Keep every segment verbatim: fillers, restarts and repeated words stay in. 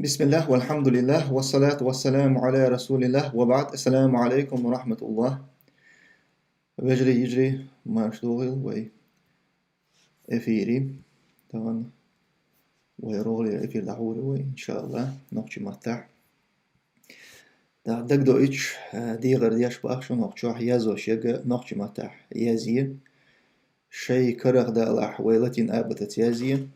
بسم الله والحمد لله والصلاة والسلام على رسول الله وبعد. السلام عليكم ورحمة الله. Вежарий, йижарий, марша догӀийла вай эфире. Тахан вай рогӀера эфир дӀахьур ю вай, иншааллахӀ, нохчийн маттахь. ДагадоагӀача, э, дегӀара деш бах шуна, нохчо язъеш яга нохчийн маттахь язъе. Шоай карах далахь, вай латин абатаца язъе.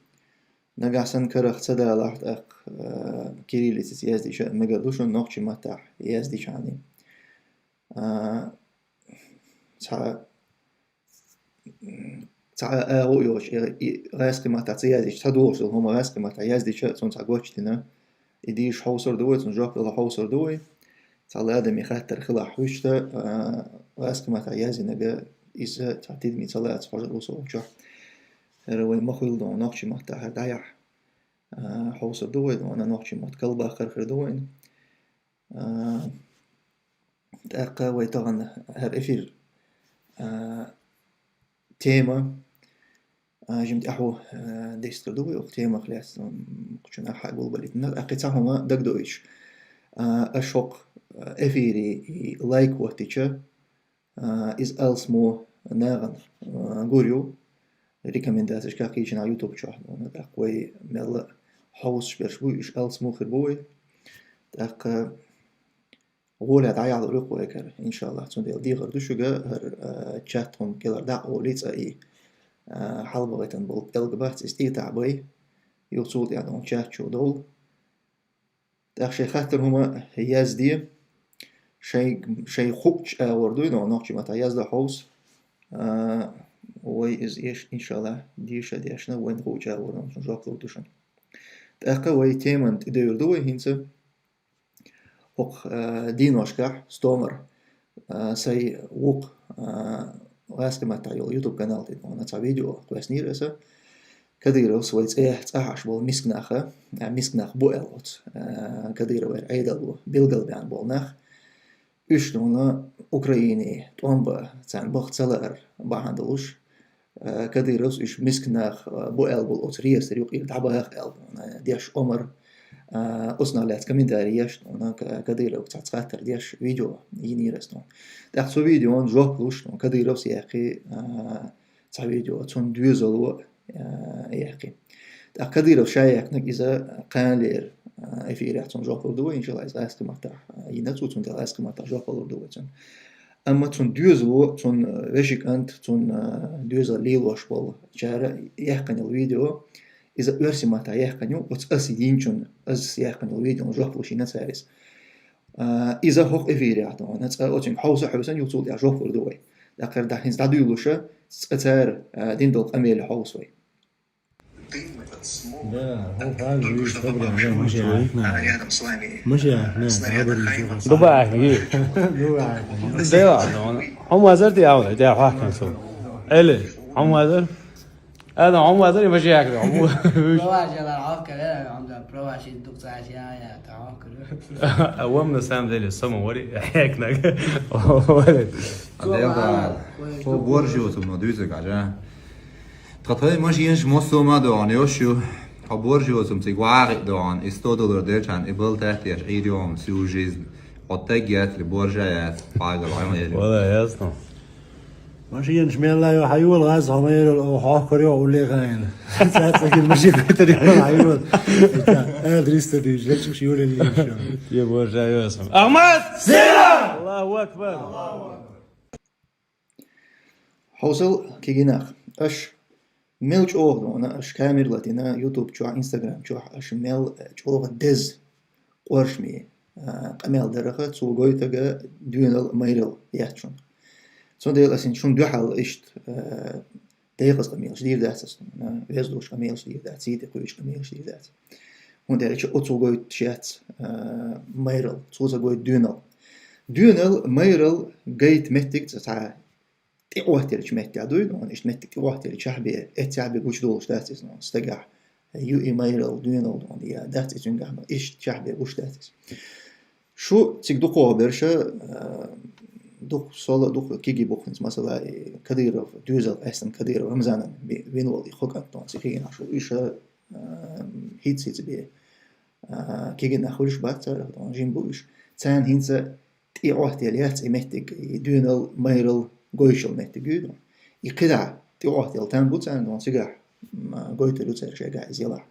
Нагахь санна карах ца далахь, тӀаккха, э, кириллицаца яздича а мегар ду шуна, нохчийн маттахь яздича а. А, цхьа, цхьа агӀо йоцуш, и, и гӀаьскхи маттахь ца яздича, цхьа догӀуш долу хӀума гӀаьскхи маттахь яздича, цунна цхьа гочдина, и дийша хьовсур ду вай, цунна жоп дала хьовсур ду вай. Цхьа ладаме хаттар хилахь хӀуьттуш, а, гӀаьскхи маттахь яздинарг, иза цхьа тидаме ца лаца хьожур ву со чохь. ХӀара вай ма хуьлу ду нохчийн маттахь, хӀара дӀаяхьа, а, хьовсур ду вай ду, нохчийн мотт кхалбаккхар хир ду вайна. А, тӀаккха вай тахана хӀара эфир, а, тема, а, жимма тӀаьхьо, а, дестар ду вай оха темах лаьцна, м, кхучунах хьа гулбалийтина. ТӀаккха цхьа хӀума дагадоуьйтуш, а, аша хӀокху, а, эфире и лайк хӀоттича, а, иза алсамо нахана, а, гур ю, рекомендацешкахь кхийчина YouTube чохь, тӀаккха вай мелла а хьовсуш берш бу, уьш алсамо хир бу вай. ТӀаккха гӀоле дӀаяхьалур ю-кх вай кара, иншааллахӀ. Цундела дехар ду шуьга, хӀара, а, чат хӀума кӀелара дӀа а олий цкъа и, а, хьалабахийтина болу пӀелг бац, иза тӀе а таӀбай, юха цул тӀаьхьа долу чат чу довла. ТӀаккха шайн хаттар хӀума язде, шайн, шайн хуучу агӀор дуй, но нохчийн маттахь яздан хьовса. А, вай иза эш, иншааллахӀ, деша дешна, вайн хуучу агӀор цунна жоп лур ду шуна. ТӀаккха вай теманна тӀедевр ду вай хӀинца. ХӀокху, а, дийношкахь стомара, а, сайн вукху, а, гӀаьскхи маттахь йолу YouTube канал тӀе вахана цхьа видео кхоьссинера аса. Кадыровс вай цӀе цӀахь Ӏаш болу мисканах, а, мисканах бу аьлла оцу, а, Кадыровера Ӏедало билгалбаьхна болу нах. Уьш дуьйна Украине тӀом бан царна баха ца лаар бахьана долуш, а, Кадыровс уьш мисканах, а, бу аьлла болу оцу реестр юкъера дӀабаха аьлла, а, деш омра, а, оцунах лаьцна комментарий еш, а, К-, Кадыровга цхьацца хаттар деш видео йинера аса. ТӀаккха цу видеона жоп луш, а, Кадыровс яьккхи, а, цхьа видео, цунна доьзало, а, яьккхи. ТӀаккха Кадыров ша яьккхинарг иза кхана лерина, а, эфирехь цунна жоп лур ду вай, иншалла, иза гӀаьскхи маттахь, а, йина цо, цундела гӀаьскхи маттахь жоп лур ду вай цунна. Амма цунна доьзало, цунна вешин кӀант, цунна, а, доьзал лелош болу чара яьккхина йолу видео, иза оьрсийн маттахь яьккхина ю, оцу аса йинчунна, аса яьккхина йолу видеона жоп луш йина цара иза. А, иза хӀокху эфирехь ду вайна, цкъа оцуьнга хьовса а хьовсийна, юха цул тӀаьхьа жоп лур ду вай. ТӀаккха хӀара хӀинца дӀадуьйлуша, цкъа цара, а, дина долу къамеле хьовса вай. Да, хӀун хьал вуьйцу хабар, да, Машиах, да. Машиах, да, хабар вуьйцу. Дубай, Дубай. Да ладно, хьо ма зар тӀе авлай, тӀе хьахкан со. Эли, хьо ма зар? Ана, хьо ма зар, Машиах, да, хьо ма. Права жала хьахкан, э, хьо ма зар, права шин дукха цаьш я, я, та хьахкан. А вон на самом деле, сама вари, хьекнаг. Вари. А да, да. Хо боржио сум но дуьйцург, а? Тхан тхайн машинаш массо а ма догӀун йош ю. Тхо боржа йоцург цига вагӀа а догӀун, и сто доллар делчхьана, и бал таттеш, Ӏийр йогӀун, всю жизнь. Хьо таг яц, ли боржа яц, пагал, хьо ма эр. Вала, ясно. Машинаш мелла йо, хьайола гӀаз, хьо ма эр, о, хьохкар йо, уллехайна. Цацагин машин бетар йо, хьайола. Адрес ца дийш, лечуш юлин лийш. Е боржа йоцург. Ахмад! Сила! Аллаху акбар! Хьовсал, кегий нах, аша мел чӀогӀа дуьйна, аша камера латийна, YouTube чохь, Instagram чохь, аша мел чӀогӀа деза къоршаме, а, къамел дараха, цо гойтарг доьналла, майралла яц шуна. Цундела аса шуна дуьхьал иштта, а, декъаза къамелаш дийр дац аса, а, веза долуш къамелаш дийр дац, цӀий тӀе кхуьучу къамелаш дийр дац. ХӀунда аьлча оцо гойтуш яц, а, майралла, цо ца гойту доьналла. Доьналла, майралла гайта меттиг цхьа тӀеӀоттаеллачу меттехь дуй, ну, иштта меттиг тӀеӀоттаеллачу чахьбе, эццехь бен гучудолуш дац иза, ну, стагехь ю и майралла, доьналла, ну, я дац и цуьнгахь, ну, иштта чахьбе гуш дац иза. Шу цига дукхох берш, а, дукха сол а, дукха кегий бу хӀинца, масала, и Кадыров, доьзал къаьстина Кадыров Рамзанан би-, вина волу и кхо кӀант, ну, цига хиъна шу, уьш, а, хӀинца-хӀинца бен а, кегий нах хуьлуш бац царах, дона, жим бу уьш. Царна хӀинца тӀе Ӏоттаелла яц и меттиг, и доьналла, майралла гойтуш йола меттиг ю, дона. И кхидӀа тӀе Ӏоттаелла там бу царна, дона, цигахь, м, гойтур ю цара шайгахь иза ялахь.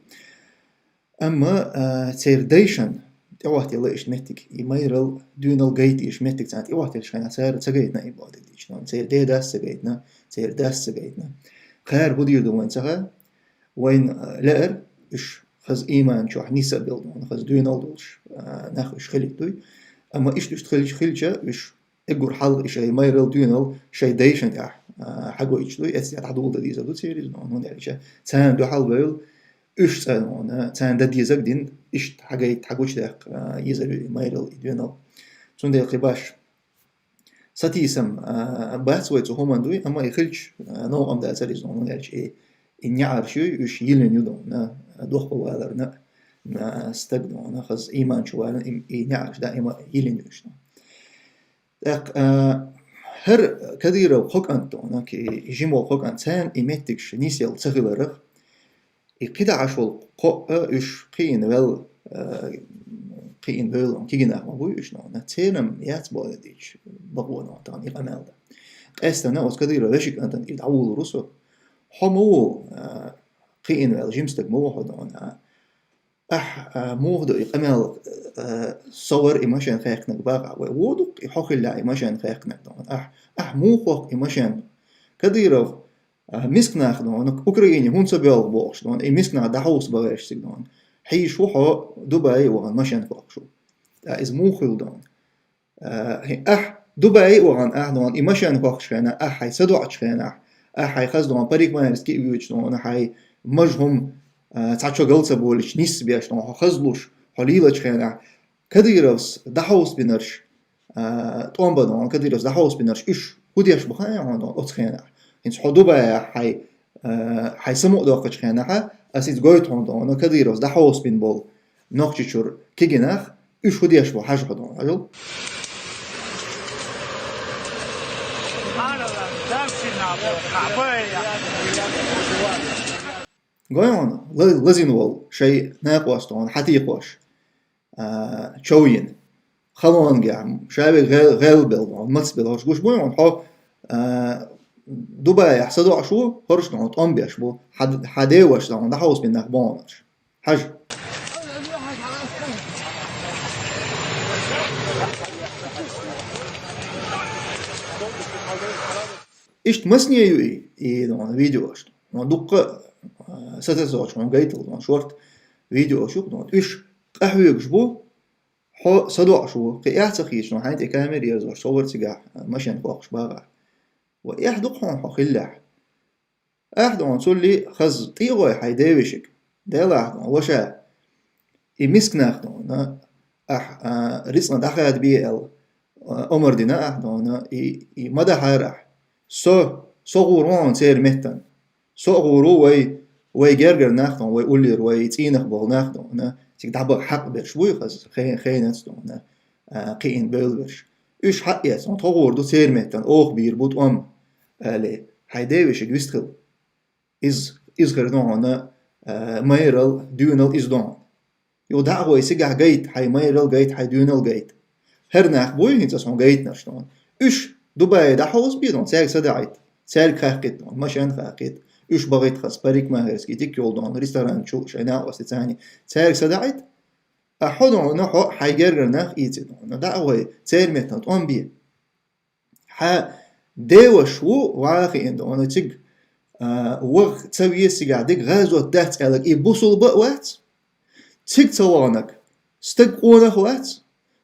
Амма, а, церан дайшна тӀе Ӏоттаелла иштта меттиг, и майралла, доьналла гайташ меттиг царна тӀе Ӏоттаеллачу хенахь цара ца гайтина и боху дийцича, дона, церан дедас ца гайтина, церан дас ца гайтина. Кхара хӀун дийр ду вайна ца хаьа, вайна, а, лаьара уьш хаза ийман чохь нисса а белла, дона, хаза доьналла долуш, а, нах уьш хилийта дуй. Амма иштта уьш хилча, хилча, уьш эггур хьалха и шайн майралла, доьналла шайн дайшна тӀехь, а, хьагойтуш дуй, эццахь дӀадоладан дезар ду церан иза, дона, хӀунда аьлча царна дуьхьал бевлла, уьш цӀа, дона, царна дан дезарг дина, иштта хьагайта, хьагучудаккха, а, езар ю и майралла, и доьналла. Цундела кхин баш сатийсам, а, бац вай цу хӀуманна дуй, амма и хилча, а, новкъа ма дацара иза, дона, хӀунда аьлча и, и неӀарш ю, уьш йиллина ю, дона, дохко валарна, а, стаг, дона, хаза ийман чу валарна, и, и неӀарш даима йиллина ю уьш, дона. ТӀаккха, а, хӀара Кадыров кхо кӀант, дона, кхин жима кхо кӀант, царна и меттигаш нисъелла ца хиларах, и кхидӀа Ӏаш волу кхоъ а уьш кхиъна велла, а, кхиъна бевлла кегий нах ма буй уьш, дона, церан-м яц боху дийцича бакъо, дона, тахана и къамел дан. Къаьстина оцу Кадыровн вешин кӀантана и дӀавуллур ву со. Хьо ма ву, а, кхиъна велла жима стаг ма ву хьо, дона. Ахь, а, муха ду и къамел, а, со вара и машен хаьккхинарг боху ахь, вай вон ду-кх и хьо хиллехь и машен хаьккхинарг, дона. Ахь, ахь муха хоккху и машен? Кадыров, а, миска нах, дона, Украине хӀунда ца боьлху бохуш, дона, и миска нах дӀахьовса бан гӀерташ цига, дона. Хьийзаш ву хьо Дубае а вахана машен хоккхуш ву. ТӀаккха иза муха хуьлу, дона? А, хӀи, ахь Дубае а вахана, ахь, дона, и машен хоккхучу хенахь, ахь хьайн садоӀучу хенахь, ахь хьайн хаза, дона, парикмахерский а воьдуш, дона, хьайн мажа хӀума, а, цхьа чо гал ца болуьйтуш, нисса беш, дона, хьо хазлуш, хьо лелачу хенахь, Кадыровс дӀахьовсабинарш, а, тӀом бан, дона, Кадыровс дӀахьовсабинарш, уьш хӀун деш бу хаьий хьуна, дона, оцу хенахь? ХӀинца хьо Дубаехь хьайн, а, хьайн самукъадоккхучу хенахь, ас иза гойту хьуна, дона, Кадыровс дӀахьовсабина болу Нохчийчуьра кегий нах, уьш хӀун деш бу, хьажа хьо, дона, хьажал. Гой хьуна, ла-, лазийна волу шайн накъост, дона, хьатийкхош, а, чов йина. Халонгахь, ша вега гӀел-, гӀелбелла, дона, мацбелла, хӀорш гуш буй хьуна, хьо, а, Дубаехь садоӀуш ву, хӀорш, дона, тӀом беш бу, хьан, хьан деваша, дона, дӀахьовсабина нах бу хьуна хӀорш. Хьажа. Иштта масане ю и, и, дона, видеош? Дона, дуккха, а, сатасалгӀачу хьуна гайтал, дона, шорта видеош ю-кх, дона. Уьш къахьоьгуш бу, хьо садоӀуш ву, кхин эхь ца хийцаш, дона, хьайна тӀе камера ерзош, со вара цигахь, а, машен хоккхуш бахахь. Ва эхь ду-кх хьуна хьо хиллехь? Ахь, дона, цулли хаза тӀе а гӀой хьайн девешига. Делахь, дона, ваша, и миска нах, дона, ахь, а, рицкъана дӀахадабе аьлла, а, омра дина ахь, дона, и, и ма дахьара ахь. Со, со гӀур ву хьуна церан меттана. Со а гӀур ву вай, вай гергара нах, дона, вай уллера, вай цӀийнах болу нах, дона, цига дӀабаха хьакъ берш буй хаза, хе-, хенаца, дона, а, кхиъна бевлла берш. Уьш хьаэца, дона, тхо гӀур ду церан меттана, оха бийр бу тӀом, аьлла, хьайн девешига вистхила. Иза, иза хир ду хьуна, а, майралла, доьналла иза ду хьуна. Юха дӀа а гӀой цигахь гайта, хьайн майралла гайта, хьайн доьналла гайта. ХӀара нах буй хӀинца ас хьуна гайтинарш, дона. Уьш Дубае дӀахьовсабе, дона, цаьрга садаӀийта. Цаьрга хаккхийта, дона, машен хаккхийта. Уьш бахийта хаза, парикмахерский дика йолу, дона, ресторан чу шайн накъостий царний. Цаьрга садаӀийта. А хьо, дона, хьо хьайн гергара нах ийци, дона. ДӀа а гӀой, церан меттана тӀом бе. Хьан деваша ву, вахийна, дона, цига, а, ваха ца веза цигахь, дика гӀазот дац аьлларг, и бусулба а вац. Цига ца ваханарг, стаг къонах а вац.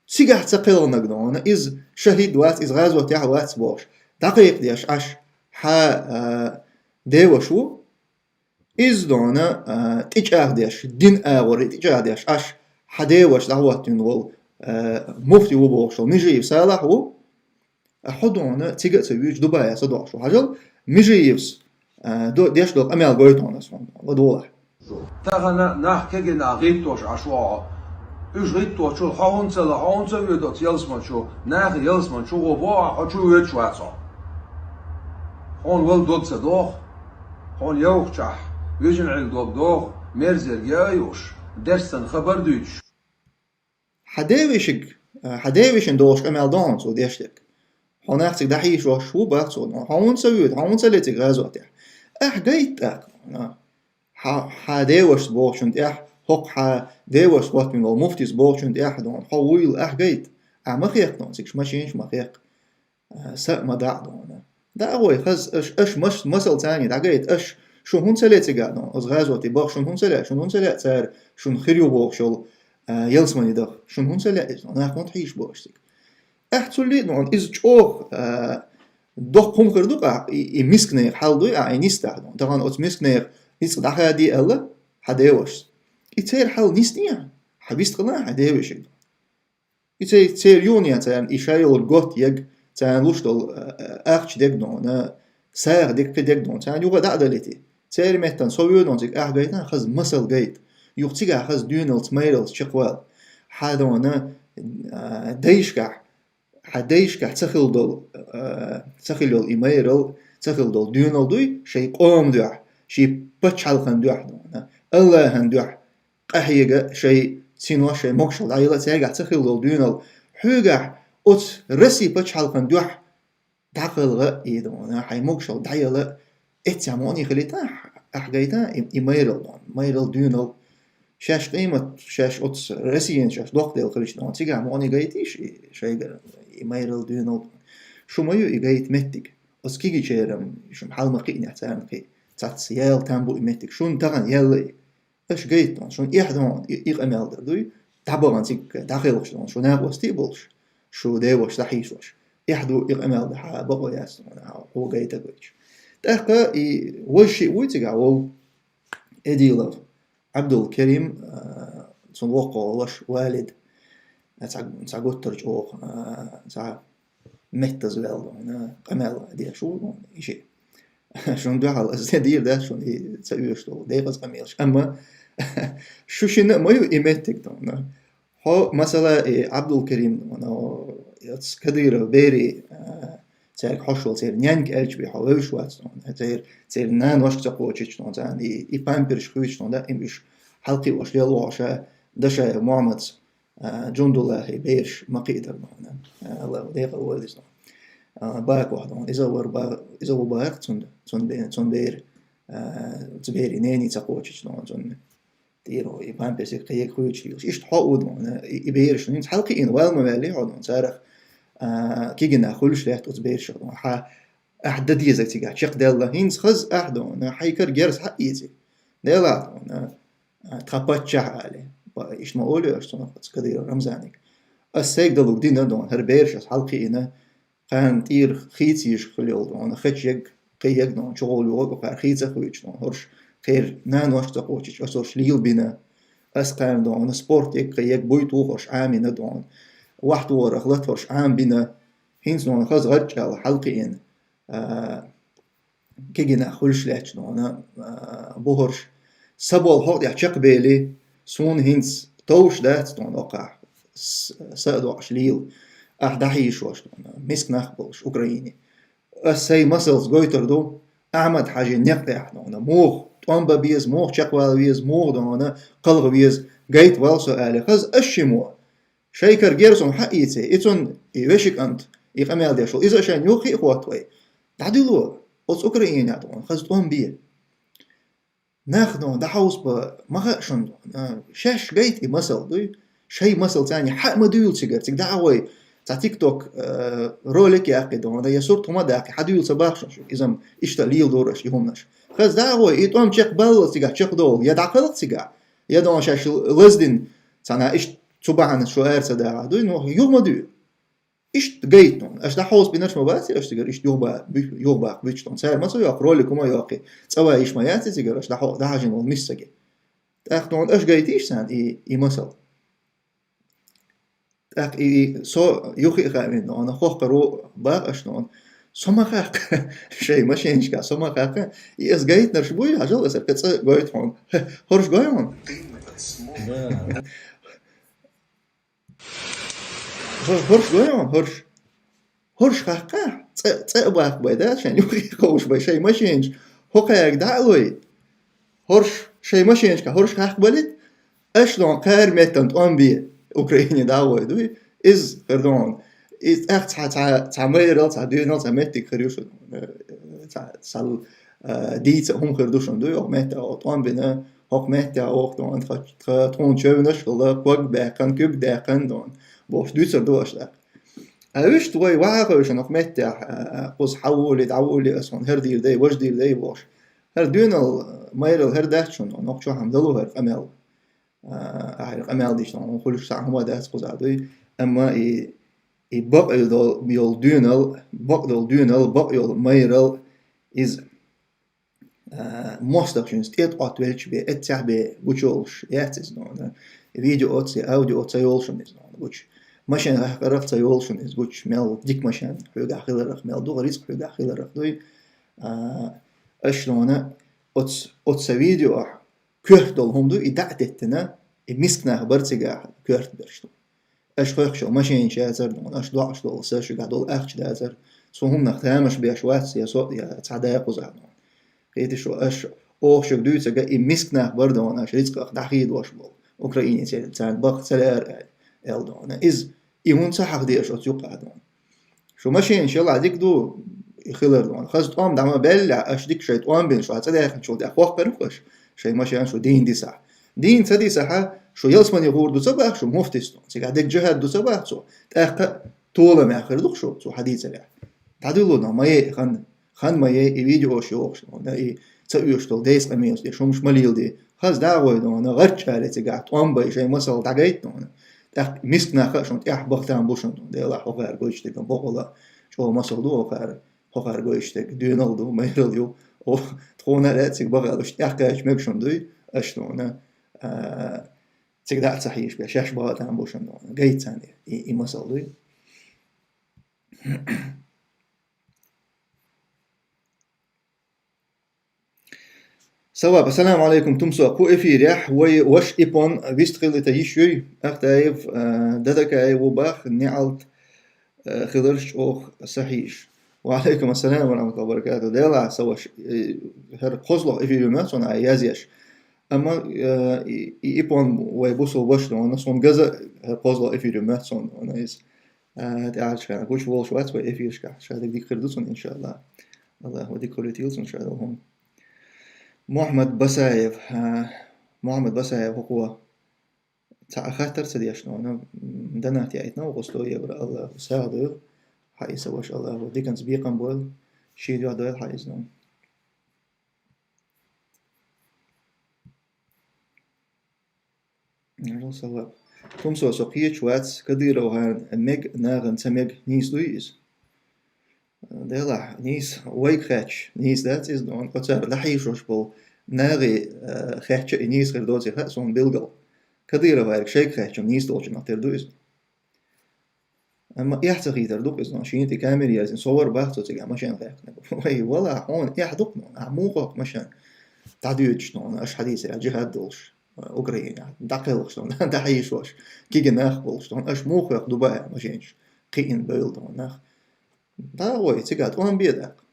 Цигахь ца кхелхинарг, дона, иза шахӀид вац, иза гӀазотехь а вац бохуш, дӀакхайкхадеш Ӏаш хьан, а, деваша ву. Иза, дона, а, тӀечӀагӀдеш, дин агӀор тӀечӀагӀдеш Ӏаш, хьан деваша дӀахӀоттийна волу, а, муфти ву бохуш волу Межиев Салахь ву. А хьо, дона, цига а ца вуьйцуш, Дубае садоӀуш ву. Хьажал, Межиевс, а, до-, деш долу къамел гойту хьуна ас хьуна, ладогӀалахь. Тахана нах кегий нах гӀиттош Ӏаш ву хьо. Уьш гӀитточул хьо хӀунда ца ло, хьо хӀунда ца воьду оцу ялсамани чу, нахе ялсамани чу гӀо боху, хьо чу воьдуш вац хьо. Хьуна вала дог ца доху. Хьуна йовхачохь, вижина Ӏилла дог доху, мерзерг яа а юуш, дерстан хабар а дуьйцуш. Хьан девешиг, хьан девешин дохуш къамел дохьун цо деш дерг. Хьо нах цига дӀахьийшош ву бах цо, хьо хӀунда ца воьду, хьо хӀунда ца ле цига гӀазотехь? Ахь гайта тӀаккха. Хьа, хьа девашца бохучун тӀехь, хӀокху хьа девашца хӀоттийна волу муфтис бохучун тӀехь, дона, хьо вуйла ахь гайта. Ахь ма хехка, дона, цига машинаш ма хехка. Са а ма даӀа, дона. ДӀа а гӀой, хаза, аша, аша мас-, масал царний дӀагайта, аша, шун хӀунда ца ле цига, дона, оцу гӀазоте баха, шун хӀунда ца ле, шун хӀунда ца ле цара, шун хир ю бохуш йолу, а, ялсамане даха, шун хӀунда ца ле иза, дона, нах хӀунда хьийша бохуш цига. Ахь цуллий а, дона, иза чӀогӀа, а, доккха хӀума хир ду-кх, ахь, и, и мисканех хьал дуй, ахь, и нисдахь, дона. Тахана оцу мисканех ницкъ дӀахаде аьлла, хьан девашца. И церан хьал нисдехьа, хьан вистхила хьан девешиг. И церан, церан юханехьа царна и ша йолу готта ег, царна луш долу, а, а, ахча дег, дона, сагӀа дег, кхин дег, дона, царна юха дӀа а далийти. Церан меттана со воьду, дона, цига ахь гайта, хаза масал гайта. Юха цигахь хаза доьналц, майралц чекхвала. Хьан, дона, а, дайшкахь, хьан дайшкахь ца хилла долу, а, ца хилла йолу и майрал, ца хилла долу доьнал дуй, шайн къоман дуьхьа, шен пачхьалкхан дуьхьа, дона, АллахӀан дуьхьа къахьега, шайн синош, шайн могушалла дӀаяла, цаьргахь ца хилла долу доьнал, хьоьгахь оцу Россин пачхьалкхан дуьхьа дӀакхалха а, и, дона, хьайн могушалла дӀаяла, эццехь мукъане хилийта ахь гайта и, и майрал, дона, майрал доьнал. Шаьш къемат, шаьш оцу Россина шаьш доккха делла хилча, дона, цигахь мукъане гайтийша и шайгара и майрал доьнал, дона. Шу ма ю и гайта меттиг. Оцу кегийчеран шуна хьал ма кхиънехь царна кхин цхьацца яла там бу и меттиг. Шуна тахана яьлла и. Аша гайта, дона, шуна эхь ду, дона, и, и къамел дар дуй, дӀабахана цига дӀахелхаш, дона, шу накъостий а болуш, шу девашца дӀахьийшош. Эхь ду и къамел дан, хьан бакъо яц, дона, хьо гайта гойтуш. ТӀаккха и важа шиъ вуй цигахь вову, Эдилов Абдул-Керим, а, цуьнан воккхаха ваша Валид, а, цхьа, цхьа гуттар чӀогӀа, а, цхьа меттаза ваьлла, дона, къамел деш ву, дона, и шиъ. Шуна дуьхьал аса дийр дац шуна и ца оьшу долу декъаза къамелаш. Амма шу шина а ма ю и меттиг, дона. Хьо, масала, и Абдул-Керим, дона, оцу Кадыров берийн, а, цаьрга хьошалла, церан ненга аьлча бен хьо вевзаш вац, дона. Церан, церан наношка ца кхочуьйтуш, дона, царна и, и памперсаш хуьйцуш, дона, даим уьш хьалакхиош лелла вогӀуш, Дашаев Мухьаммадс, а, Джундуллахьи бераш ма кхийтара, дона. А, АллахӀа декъал войла иза, дона. А, Бакохь, дона. Иза вара ба-, иза ву бахара цуьнан, цуьнан бе-, цуьнан бер, а, цу берийн нене ца кхочуьйтуш, дона, цуьнан тӀера и памперсаш кхин яга хуьйцуш лелаш. Иштта хьо а ву, дона, и, и бераш хӀинца хьалакхиийна вала ма ваьллий хьо, дона, царах, а, кегий нах хуьлуш лаьтта оцу берашах, дона. Хьан, ахь дан дезарг цигахь чекхдаьлла, хӀинца хаза ахь, дона, хьайн кара герз хьаэций. Делахь, дона, а, тхан паччахь, али. Ба-, иштта ма олий аша цунах, оцу Кадыров Рамзанга. Ас сайга далург дина, дона, хӀара бераш ас хьалакхиийна, кхарна тӀера хийца езаш хилла йолу, дона, хечъяг, кхин яг, дона, чугӀолла йогӀу кхара хийца а хуьйцуш, дона, хӀорш кхеран наношка ца кхочуьйтуш, ас хӀорш лелабина. Ас кхарна, дона, спорт яг, кхин яг буй тухуш Ӏамийна, дона. Вахтохарах латторш Ӏамабина. ХӀинца, дона, хаза гӀарчӀ аьлла хьалакхиийна, а, кегий нах хуьлуш лаьтташ, дона, а, бу хӀорш. Са болу хьокъехь чекхбели, суна хӀинца товш дац, дона, окхахь с-, са а доӀуш лела. Ахь дӀахьийшош, дона, миска нах болуш Украине. Ас сайн масалца гойтур ду, Ахьмад-Хьаьжин некъ тӀехь, дона, муха тӀом бан беза, муха чекхвала веза, муха, дона, кхалха веза, гайта вала со, аьлла, хаза ас шиммо. Шайн кара герз хьаийций, и цуьнан, и вешин кӀант, и къамел деш волу, иза а шайна юххе а хӀотта вай. ДӀадуьло, оцу Украинехь, дона, хаза тӀом бе. Нах, дона, дӀахьовсабан ма хаьа шуна, дона, шаьш гайта и масал дуй, шайн масал царний хьа а ма дуьйла цигара, цига дӀа а гӀой, цхьа тикток, э, ролик яккхий, дона, я сурт хӀума а даккхий, хьадуьйла ца боху шуна, иза-м иштта леладора аша и хӀуманаш. Хаза дӀа а гӀой, и тӀом чекхбаллалц цигахь чекхдовла, я дӀакхалха цигахь, я, дона, шаьш лаздина, цхьана иштта цу бахьанца шу ара ца даха дуй, но юха ма дуьйла. Иштта гайта, дона. Аша дӀахьовсабинарш ма баций аша цигара, иштта юхаба-, юхабаккха буьтуш, дона. Цара ма ца йоккху, ролик хӀума а йоккхий, цӀа ван йиш ма яц и цигара, аша дӀахьо-, дӀахьажийна волу миска саги. ТӀаккха, дона, аша гайтийша царна и, и масал. ТӀаккха и, и со юххе а хаавина, дона, хӀокхуьнга боху аша, дона. Со ма хаккха, шайн машенашкахь со ма хаккха. И аса гайтинарш буй, хьажал, аса кхин цӀа гойту хьуна. ХӀорш гой хьуна? Да. ХӀо-, хӀорш гой хьуна, хӀорш? ХӀорш хаккха? ЦӀа, цӀа а баккха бай, да, шайн юххе а кховша бай, шайн машенаш хӀокхаьрга дӀа а лой. ХӀорш, шайн машенашкахь хӀорш хаккха балийта, аша, дона, кхаран меттана тӀом бе. Украине дӀа а вой, дуй, из хир ду хьуна. Из тӀаккха цхьа, цхьа, цхьа майрал, цхьа дуьйнал, цхьа меттиг хир ю шуна. Цхьа, цхьа, э, дийца хӀума хир ду шуна, дуй, оха меттехь оха тӀом бина, хӀокху меттехь оха ду хьуна, тха, тха, тхуна чевнаш хилла, ког баьккхина, куьг даьккхина ду хьуна, бохуш дуьйцур ду аша тӀаккха. А вуьшта вай ваха хевшина хӀокху меттехь, а, кхуза хьаволи, дӀаволи, аса хьуна хӀара дийр дай, важа дийр дай бохуш. ХӀара дуьйнал, майрал хӀара дац шуна, нохчо хьан дало хӀара къамел. А, ахьа къамел дийшина, хьуна хуьлуш цхьа хӀума дац кхузахь дуй. Амма и, и бакъ йолу, йолу дуьйнал, бакъ долу дуьйнал, бакъ йолу майрал, иза, а, мостагӀчуьнца тӀе а тӀоттавелча бен, эццехь бен гучуйолуш яц иза нуна. Видео оцци, аудио ца йолу шуна иза нуна гучу. Машен гӀахкарах ца йолу шуна иза гучу, мел дика машен хьоьгахь хиларах, мел дукха рицкъ хьоьгахь хиларах дуй. А, аша нуна оц-, оцу сан видеохь коьрта долу хӀума ду, и дӀа а теттина, и миска нах бара цигахь коьрта берш ду. Аша хохкуш йолу машенаш яцара нуна, аша доӀуш долу са шуьгахь долу ахча дацара. Цу хӀуманах тамаш беш вац я со, я цхьа дакъа кхузахь нуна. Кхетий шу, аша оха шуьга дуьйцург и миска нах бара нуна, аша рицкъах дӀахедош болу. Украинецеран царна бакъ ца лаьара аьлла, аьлла нуна. Иза, и хӀума ца хьахдеш оцу юкъахь нуна. Шу машенаш ялахь дика ду, и хилар ду. Хаза тӀом дӀа ма беллехь, аша дика шайн тӀом бина, шу цӀа даьхначул тӀаьхьа хохкар ву аша, шайн машен шу дийна дисахь. Дийна ца дисахьа, шу ялсамане гӀур ду ца боху шу муфтис ду. Цигахь дерг жихӀад ду ца боху цо. ТӀаккха толам яхар ду шу, цо хьадийцарехь. ДӀадуьллу но, ма е хан, хан ма е, и видеош йохуш, и ца оьшуш долу дайса къамелаш деш, хӀумаш ма леладе. Хаза дагӀой нуна, гӀарччале цигахь тӀом бай, шайн масал дӀагайта нуна. ТӀаккха миска нах а шуна тӀехь бахтан бу шуна, Делахь хӀокхара гойтуш дерг бакъала чӀогӀа масал ду хӀокхара, хӀокхара гойтуш дерг, дуьйнал ду, майрал ю. О, тхуна а лаьциг бахалуш тӀехь кхаьчча мега шуна дуй, аша нуна, а, цига дӀа а ца хьийша бен, шаьш бахтан бу шуна нуна. Гайта царна и, и масал дуй. Саваб, ассаламу алейкум, Тумсо. Кху эфирехь вай ваша Ипон вистхилита йиш юй, Ахтаев, э, Дадакаев ву бах, неӀалт, э, хиларш чӀогӀа сахьийш. Ва алейкум ассалам ва рахматуллахи ва баракату. Делахь, са ваша, э, хӀара кхозлагӀа эфир ю моьтту суна а язъеш. Амма, э, и, и Ипон вай бусул ваша ду, суна газа хӀара кхозлагӀа эфир ю моьтту суна, иза. А, тӀаьхьарчу хенахь гучуволуш вац вай эфирашкахь. Ша дерг дика хир ду цунна, иншааллахӀ. АллахӀа дика хуьлуьйтийла цунна ша долу хӀума. Мухьаммад Басаев, а, Мухьаммад Басаев хӀокхо цхьа а хаттар ца деш нуна, м, донат яйтина, вукхо сто евро, АллахӀа сагӀа дойла. Хьан и са ваша АллахӀа диканца бекхам бойла, шен дуьхьа дойла хьан иза нуна. Нажал саваб. Тумсо, со кхеташ вац, Кадыровхарна мега, нахана ца мега, нийса дуй иза? Делахь, нийса, вайга хаьттича, нийса дац иза, но оцара дӀахьийшош болу нахе, э, хаьттича и нийса хир доций хаьа суна билггал. Кадыровхаьрга шайга хаьттича нийса долчунах тера ду иза. Амма эхь ца хийтар ду-кх иза, шена тӀе камера ерзина, со вара бах цо цигахь машен хаьккхинарг. Вай, вала, хьуна эхь ду-кх, ахь муха хокху машен? ДӀадоьдуш, аша хьадийцарехь, жихӀад долуш, Украинехь, дӀакхелхаш, дӀахьийшош, кегий нах болуш, аша муха хокху дубахь машенаш кхиъна бевлла нах? ДӀа а гӀой, цигахь тӀом бе даккха.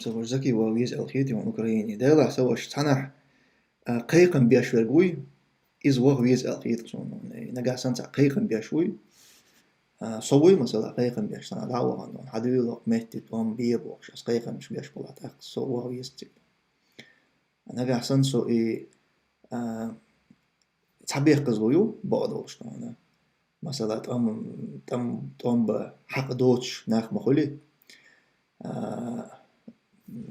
Ца ваша Заки ваха веза аьлла хета хьуна Украине. Делахь, ца ваша цхьанахь, а, кхайкхам беш верг вуй, иза ваха веза аьлла хета суна. Нагахь санна цхьа кхайкхам беш вуй. А, со вуй, масала, кхайкхам беш, цхьанахь дӀа а вахана, хьан дуьйла хӀокху метте тӀом бе бохуш, аса кхайкхамаш беш балахь, тӀаккха со ваха веза цига. Нагахь санна со и, а, цхьа бехказло ю, бакъ долуш ду хьуна. Масала, тӀом, тӀом, тӀом бан хьакъ доцуш нах ма хуьлий. А,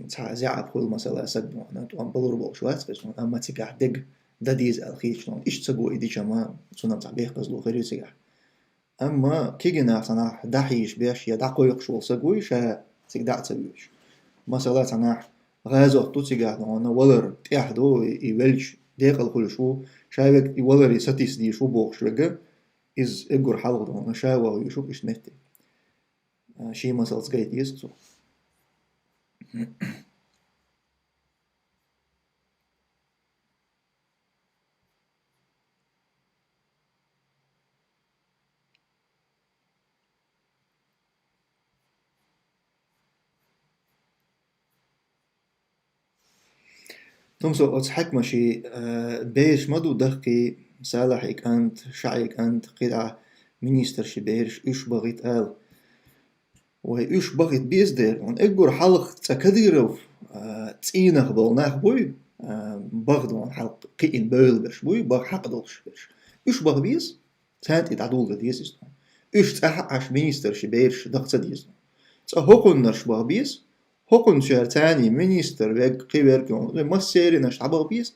цхьа заьӀап хуьлу, масала, саг ду хьуна, тӀом балур болуш вац иза хьуна, амма цигахь дерг дан деза аьлла хеташ ду хьуна. Иштта саго и дича ма, цунах цхьа бехказло хир ю цигахь. Амма кегий нах цхьанахь дӀахьийша беш я дӀакхойкхуш волу саг вуй, ша цига дӀа а ца воьдуш. Масала, цхьанахь гӀазот ду цигахь, нуна валар тӀехь ду, и, и велча декъала хуьлуш ву, ша вега и валаре сатийса дийш ву бохуш вега, Иза эггара хьалха дона, ша ваха везаш ва-кх иштта метте. А, ший масалца гайта деза-кх цо. Тумсо, оцу хьаькамаша, э, бераш ма ду даккхий, Салахьий кӀант, ШаӀий кӀант, кхидӀа министрши бераш, уьш бахийта ала. Вай, уьш бахийта беза дера, хьуна эггара хьалха цкъа Кадыров, э, цӀийнах болу нах буй, э, баха дона хьалха кхиъна бевлла берш буй, баха хьакъ долуш берш. Уьш баха беза. Царна тӀе дӀадулдан деза иза. Уьш цӀахь а Ӏаш министрши бераш даха ца деза. Цкъа хӀокхуннарш баха беза, хӀокхунна шаьра царний министр верг, кхин верг, массеран а дӀабаха беза.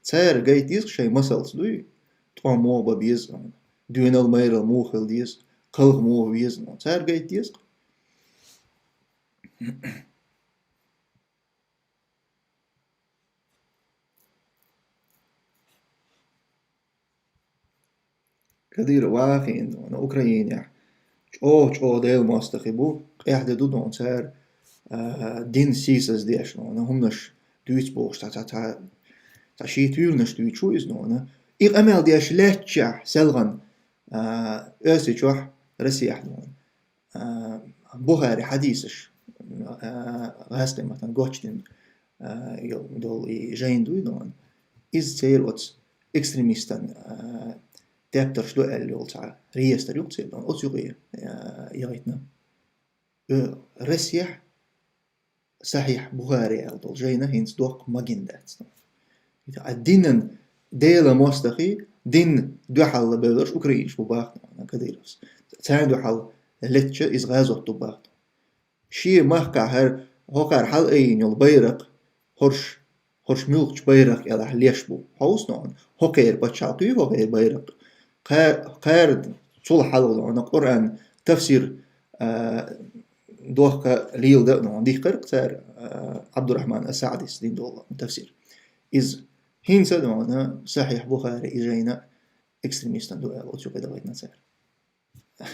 Цара гайта деза шайн масалца дуй, тӀом муха бан беза, доьналла-майралла муха хила деза, кхалха муха веза, цара гайта деза. Кадыров вахийна дона Украинехь. ЧӀогӀа-чӀогӀа Делан мостагӀий бу, къаьхьа де ду дона цара, а, дин сийсаздеш дона, хӀуманаш дуьйцу бохуш, цхьа, цхьа, цхьа, цхьа шен туьйранаш дуьйцуш ву иза дона. И къамел деш лаьттачехь селхана, а, Оьрсийчохь, Россехь дона. А, Бухари хьадисаш, а, гӀазкхийн маттана гочдина, а, йо-, долу и жайна дуй дона. Иза церан оцу экстремистан, а, тептарш ду аьлла йолу цхьа реестр ю-кх церан дона. Оцу юкъе, а, яхийтина. Э, Россехь Сахьихь Бухари аьлла долу жайна хӀинца доккха магийна дац. А динан Делан мостагӀий, дин дуьхьал бевлларш украинаш бу бахана Кадыровс. Царна дуьхьал леттача иза гӀазот ду бахана. Шен махкахь хӀара хӀокхара хьалаайина йолу байракх, хӀорш, хӀорш муьлххачу байракх кӀелахь леш бу. Хьовса дона, хӀокхеран пачхьалкх ю, хӀокхеран байракх. Кха-, кхара цул хьалха дона Къуръан тафсир, а, дохка леладо а дона, дихкира-кх цара, а, Абдурахман ас-СаӀдис дина долу тафсир. Иза хӀинца а дона Сахьихь Бухари и жайна экстремистан ду аьлла, оцу юкъе дахийтина цара.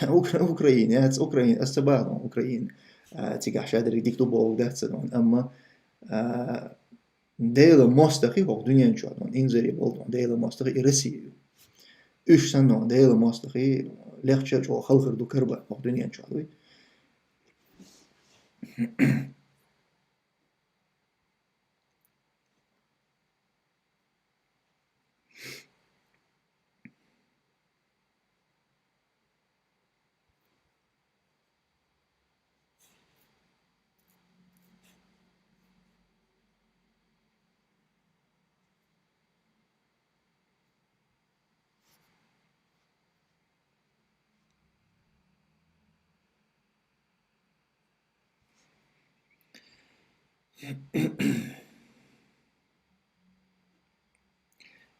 Укра-, Украина яц, Украина, ас ца боху дона, Украина, а, цигахь шадерриг дика ду бохург дац ца дона, амма, а, Делан мостагӀий хӀокху дуьнен чохь дона, инзаре болу дона, Делан мостагӀий и Россия ю. Уьш санна дона, Делан мостагӀий лехча а чӀогӀа хала хир ду карабан хӀокху дуьнен чохь дуй.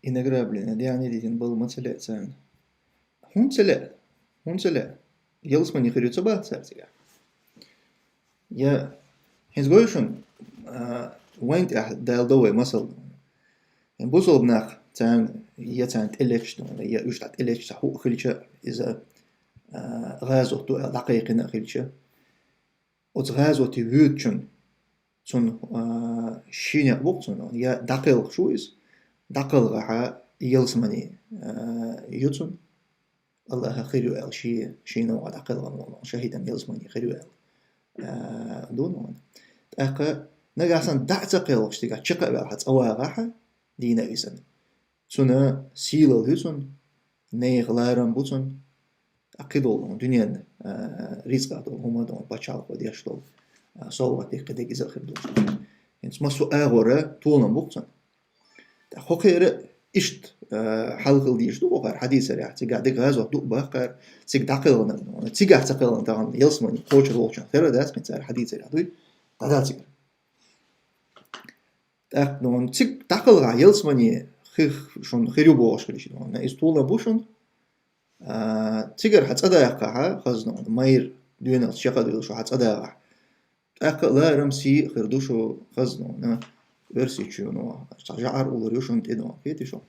И награбленная, дӀа дитина болу ма ца лаьа царна. ХӀунда ца лаьа? ХӀунда ца лаьа? Ялсамани хир ю ца боху цара цигахь? Я, хӀинца гой шуна, а, вайн тӀехь далдо вай масал. Бусалба нах царна, я царна тӀелеташ дона, я уьш дӀа тӀелеташ цхьа хӀуъа хилча, иза, а, гӀазот ду аьлла дӀакхайкхина а хилча, оцу гӀазоте воьдучун, цунна, а, ши некъ бу-кх цунна, я дӀакхелхаш ву иза, дӀакхалхахь ялсамани, а, ю цунна, Аллахьа хир ю аьлла, ши, шина ван дӀакхелхина волу шахӀидан ялсамани хир ю аьлла, а, ду нуна. ТӀаккха нагахь санна дӀа а ца кхелхаш, цигахь чекх а ваьлла, хьан цӀа вагӀахь, дийна а висана. Цуьнан сийлалла ю цунна, нехан ларам бу цунна. Ткъа кхидолу дуьненна, а, рицкъа долу хӀума долу, пачхьалкхо деш долу, а, совгӀат дика кхидерг иза а хир долуш. ХӀинца массо а агӀора толам бу-кх цунна. Ткъа хӀокхеран иштта, а, хьал хила дезаш ду, хӀокхара хьадийцарехь, цигахь дика гӀазот ду а баккхара, цига дӀакхелхина, цигахь ца кхелхина тахана, ялсамани кхочур волчунна хир дац, хӀинца цара хьадийцарехь дуй, дӀадала цигара. ТӀаккха, ну, цига дӀакхалхахь ялсамани хих шуна хир ю бохуш хилча, ну, иза толам бу шуна. А, цигара хьан цӀа даккхахь, хаза, ну, майра доьналлица чекхдевлла шу хьан цӀа даккхахь. ТӀаккха а ларам, сий а хир ду шу, хаза, ну, Оьрсийчоьно, цхьа жӀар уллур ю шуна тӀе, ну, кхетий шу.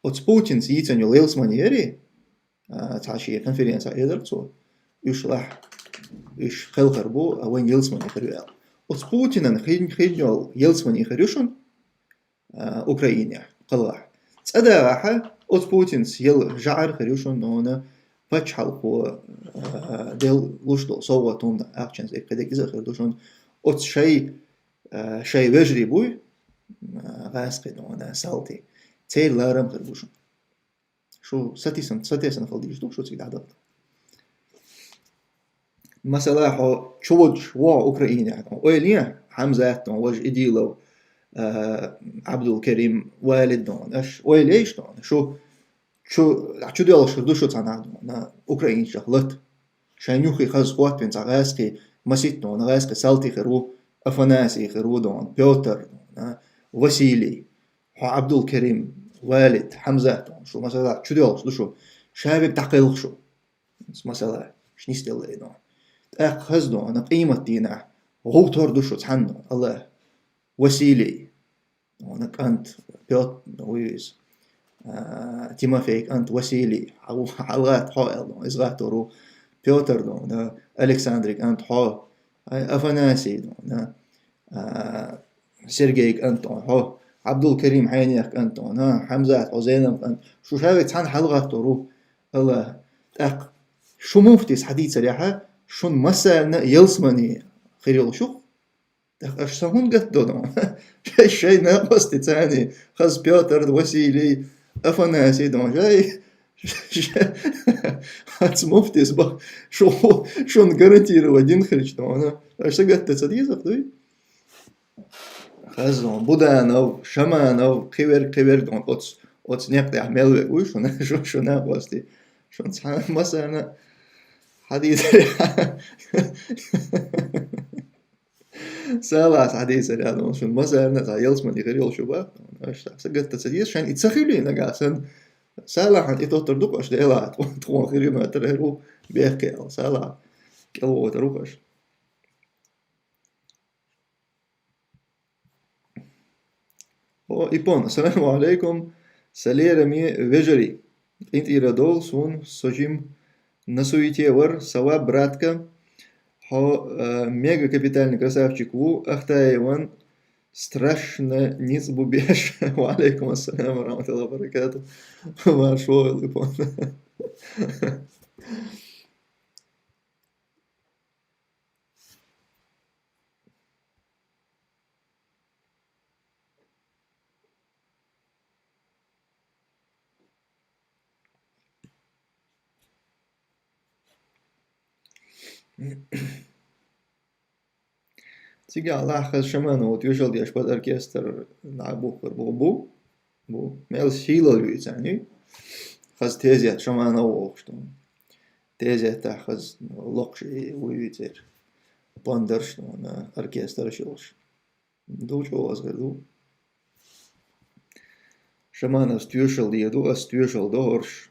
Оцу Путинца йийцина йолу ялсамани яри, А, цхьа шен конференци эзар цо. Уьш лахь, уьш кхелхар бу, а вайн ялсамани хир ю аьлла. Оцу Путинан хин-, хин йолу ялсамани хир ю шуна, а, Украинехь, кхалахь. ЦӀа дагӀахь, оцу Путинца яла жӀар хир ю шуна нуна пачхьалкхо, а, делла луш долу совгӀат хӀума, ахчанца кхидерг иза хир ду шуна. Оцу шай, а, шай вежарий буй, а, гӀаьскхи нуна, салти. Церан ларам хир бу шуна. Шу сатийсан-, сатесана хила дийш ду, шу цига дӀадахта. Масала, хьо чу водуш вогӀу Украинехь, ойла е, Хьамзат, важа Идилов, а, Абдулкерим, Валид, аша ойла еш, шу чу, чу доьлхуш ду шу цхьанхьа, украинцех лата. Шайн юххе хаза хӀоттавина цхьа гӀаьскхи маситта, гӀаьскхи салти хир ву, Афанасий хир ву, Пётр, Василий. Хьо Абдулкерим, Валид, Хьамзат, шу масала чу доьлхуш ду шу, ша верг дӀакхелха шу. Масала, шу нисделла и ду. ТӀаккха хаза ду, къематдийнахь гӀовттор ду шу цхьанна, Аллах. Василий, кӀант, Пётр, вуй иза, а, Тимофей кӀант Василий, хьал-, хьалагӀатта хьо аьлла, иза гӀаттор ву. Пётр ду, Александрий кӀант хьо, Ай, Афанасий, а, Сергей кӀант хьо, Абдулкерим хьенех кӀант, а, Хьамзат хьо, Зейнаб кӀант. Шу ша верг цхьанна хьалагӀаттор ву, Аллах. ТӀаккха шу муфтис хьадийцарехьа, шун массарна ялсамани хир йолуш ю-кх. ТӀаккха аша сан хӀунда гатдо? Шай, шай накъостий царний, хаза Пётр, Василий, Афанасий ду, шай, Хьаца муфтис бах, шу, шуна гарантировать дина хилча дуьйна. Аша сагатта ца дезах дуй? Хаза, Буданов, Шаманов, кхиверг, кхиверг, оц, оц некъ тӀехь мел вег вуй шуна, шу, шуна накъостий. Шуна цхьа массарна хьадийцарехь. Салахьа хьадийцарехь, шуна массарна цхьа ялсамани хир йолуш ю бах. Аша сагатта ца деза, шайн и ца хили нагахь санна. Салахьан и тоттар ду-кх аша, Делахь, тхо-, тхуна хир ю ма тара хир ву бехке аьлла. Салахь кӀел вохуьйтур ву-кх аша. О, Ипон, ассаламу алейкум. Сан лераме вежарий, къинтӀера довла суна, со жима на суете вара, саваб, братка. Хьо, э, мега капитальный красавчик ву, Ахтаеван страшно ницкъ бу беш. Ва алейкум ассалам ва рахматуллахи ва баракатух. Маршо, Ипон. Цигахь лаххаза Шаманов тоьшалла деш база оркестр дӀа бухкар бу, бу, бу. Мел сийлалла ю и царна. Хаза тезет Шаманов вохуш ду. Тезетахь хаза локхуш и вуй церан. Пондарш ду, оркестраш йолуш. Ду чӀогӀа азгар ду. Шамановс тоьшалла дийр ду, ас тоьшалла до хӀорш,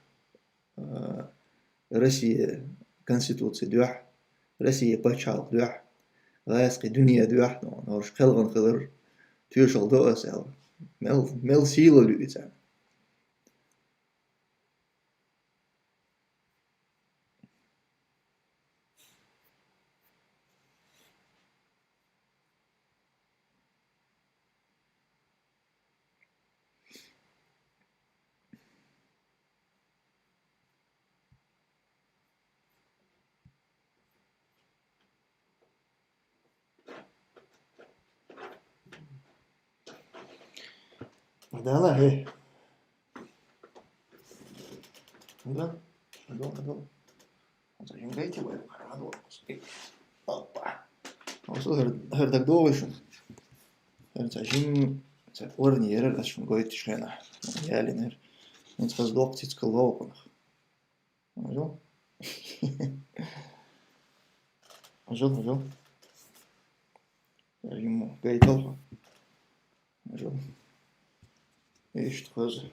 а, Россия Конституци дуьхьа, Россия пачхьалкх дуьхьа, гӀаскхи дуьне дуьхьа, хӀорш кхелхина хилар тоьшалла до ас аьлла. Мел, мел сийлалла ю и царна. Дала, хӀей. Да? Дала, дала. Хьо ца жима гайта вай, хьо дала. Опа. Хьо со хӀара, хӀара дагадогӀий шуна? ХӀара ца жима, ца орни ярар ас шуна гойтуш хенахь. Ялин хӀара. ХӀинца хаза доккха цицкал ловкъунах. Ажал. Ажал, ажал. Йому гайтал хьо. Ажал. Иштта хаза.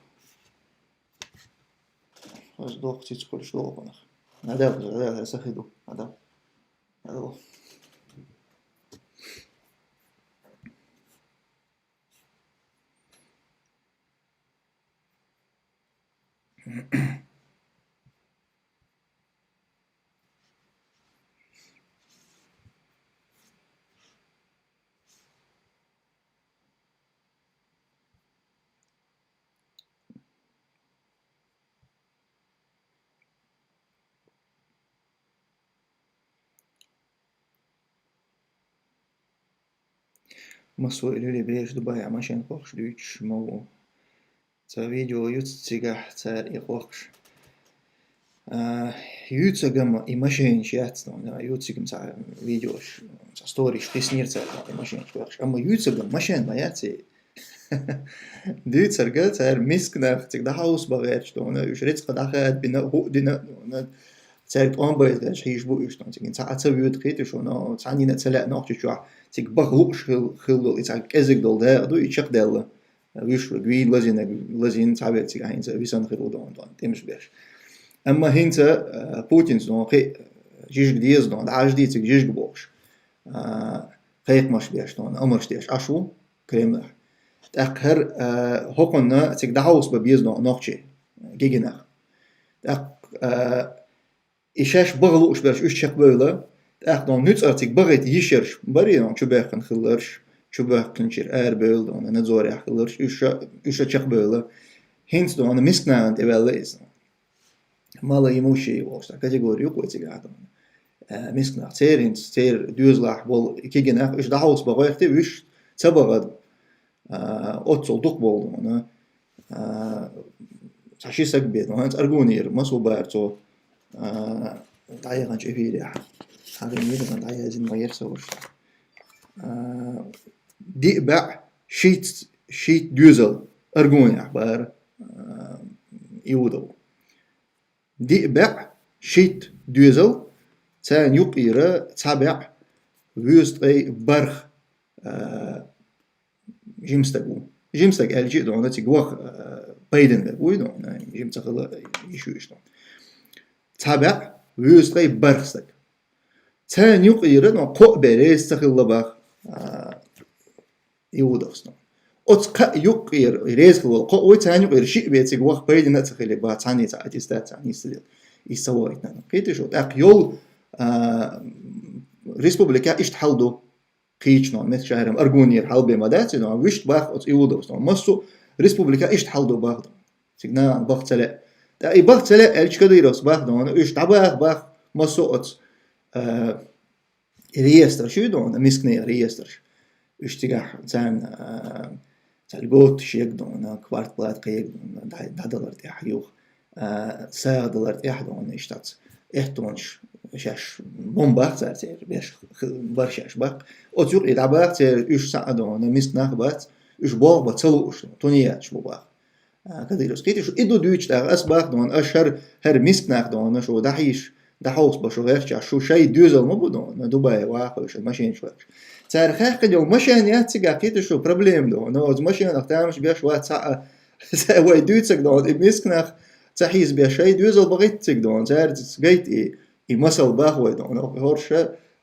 Хаза доккха цицкалш долу хьунах. Надо, надо, сахиду. Надо. Надо. Массо а леле бераш Дубайчу машен хохкуш дуьйцуш ма ву. Цхьа видео юц цигахь цара и хохкуш. А, юьйцург-м и машенаш яц, ну, а, юьйцург-м цхьа видеош, цхьа сториш теснера цара и машенаш хохкуш. Амма юьйцург-м машен ма яц и. Дуьйцург цара миска нах цига дӀахьовса бан гӀерташ, ну, уьш рицкъа дӀахаьдбина, хӀуъа дина, ну, цаьрга тӀом байта гӀерташ хьийзаш бу уьш, ну, цига цхьа а ца воьду кхеташ, ну, цхьанна а ца лаьа нохчочохь, цига баха лууш хил-, хилла долу, и цхьа кӀезиг долу дакъа ду, и чекхдаьлла. Вуьш верг вийна лазийнарг лазийна, цхьаверг цига хӀинца висина хир ву, ну, тӀемаш беш. Амма хӀинца, а, Путинца, ну, кхин а жижиг деза, ну, дӀа аш дийциг жижиг бохуш. А, кхайкхамаш беш, ну, амарш деш Ӏаш ву Кремлехь. ТӀаккха хӀара, а, хӀокхунна цига дӀахьовса бан беза, ну, нохчий, гигинах. ТӀаккха, а, и шаьш баха лууш берш уьш чекхбевлла, тӀаккха, ну, нуьцкъара цига бахийта йиш ерш барий, ну, чубоьхкина хилларш, чубоьхкинчуьра арабевлла, ну, надзорехь хилларш, уьш а, уьш а чекхбевлла. ХӀинца, ну, миска нахана тӀеваьлла иза. Малоимущие волуш цхьа категори ю-кх вай цигахь, ну. Э, миска нах, церан, церан доьзалехь болу кегий нах, уьш дӀахьовса бан гӀоьртий, уьш ца бахара, а, оццул дукха болу, ну, а, цхьа ши саг бен, ну, хӀинца Аргунера массо а бара цо, а, дӀаяханчу эфирехь. Хьан дӀаяздина ма яра со уьш. А, диъ бӀе шийтта, шийтта доьзал Аргунехь бара, а, Иудов. Диъ бӀе шийтта доьзал, царна юккъера цхьа бӀе вуьйза ткъе бархӀ, а, жима стаг ву. Жима стаг аьлча а, ну, цига ваха, а, пайдана верг вуй, ну, жима ца хилла йиш ю иштта. Цхьа бӀе вуьйза ткъе бархӀ стаг. Царна юккъера, ну, кхо а бен реза ца хилла боху, а, Иудовс, ну. Оцу кхаа юккъера реза хилла волу кхо а вуй, царна юккъера шиъ бен цига ваха пайдана а ца хилла боху, цхьанна а цхьа аттестат царна йист ца делла. Иза ца вахийтина. Кхетий шу, тӀаккха йолу, а, республика иштта хьал ду. Кхечу, ну, меттигашкахь Аргунера хьал бен ма дац, ну, вуьшта боху оцу Иудовс, ну. Массо а республика иштта хьал ду боху. Цига нахана баха ца лаьа. ТӀаккха и баха ца лаьа аьлча, Кадыровс боху, ну, уьш дӀабаха боху, массо а оцу, а, реестраш ю, ну, мисканийн реестраш. Уьш цигахь царна, а, цхьа льготаш егу, ну, квартплата кхайгу, ну, дӀа-, дӀадалар тӀехь юха, а, сагӀа далар тӀехь, ну, иштта цхьа эттонаш шаьш бомбах цара церан беш х-, бар шаьш баккха. Оцу юкъе дӀабаха церан уьш цхьа а, ну, миска нах бац, уьш болх бан ца лууш, ну, тунеядаш бу баха. А, Кадыровс, кхетий шу, и ду дуьйцуш тӀаккха, ас бах, ну, аш хӀара, хӀара миска нах, ну, шу дӀахьийзаш, дӀахьовса бан шу гӀерташ, шу шайн доьзал ма бу, ну, Дубай ваха, шу машенаш ваьхкаш. Цара хаьккхина йолу машен яц цигахь, кхетий шу, проблема, ну, оцу машенах тамаш беш вац цхьа а, вай дуьйцург, ну, и миска нах ца хьийзабеш шайн доьзал бахийта цига, ну, цара гайта и, и масал бах вай, ну, хӀорш,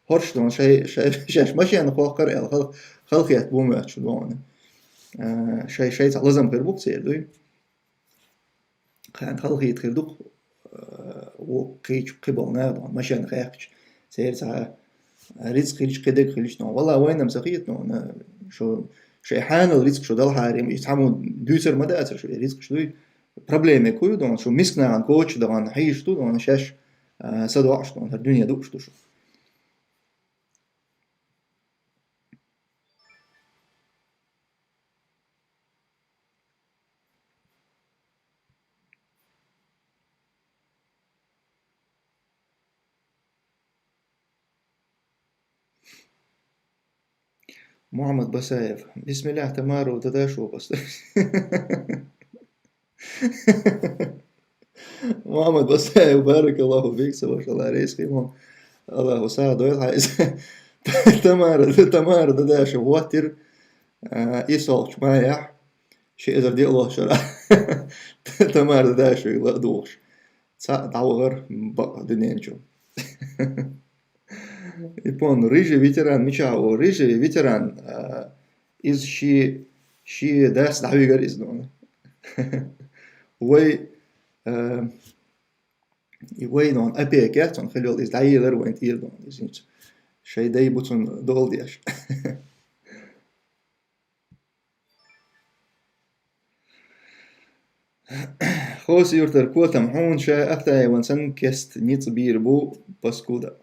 хӀорш, ну, шай, шай, шаьш машен хохкара аьлла, хал-, халахетта бу моьттуш, ну, а, шай, шай цхьа лазам хир бу-кх церан, дуй? Кхана халахетта хир ду-кх, а, ву кхечу кхиболу наха, ну, машен хаьккхича, церан цхьа рицкъ хилча, кхидерг хилча, ну, валла, вайна-м ца хета, ну, на, шу, шайн хьанал рицкъ шу далахьара, и цхьаммо дуьйцур ма дацара шу, и рицкъаш дуй, проблема кху ю, ну, шу миска нахана коча дахана хьийзаш ду, ну, шаьш, а, са доӀуш ду, хӀара дуьне дууш ду шу. Мухаммад Басаев. Бисмиллах, Тамара, дадашо просто. Мухаммад Басаев, баракаллаху фик, ца вашалла, рейс химон. Аллаху сагӀа дойла хьайса. Тамара, Тамара дадашо ваттир, а, и солчу маях, ши эзар диъ лошара. Тамара дадашо ла а духуш. Цхьаъ дӀавахара бакъ дуьнен чу. И пон, рыжий ветеран, мичахь ву рыжий ветеран, а, иза ши, ши дас дӀавигара иза, ну. Вай, а, и вай, ну, опека яц, цунна хила йолу, иза дӀаелира вайн тӀера, ну, иза хӀинца. Шайн дай бу цунна дола деш. Хоси-Юртара Котам, хьуна ша Ахтаеван санна кест ницкъ бийр бу, паскуда.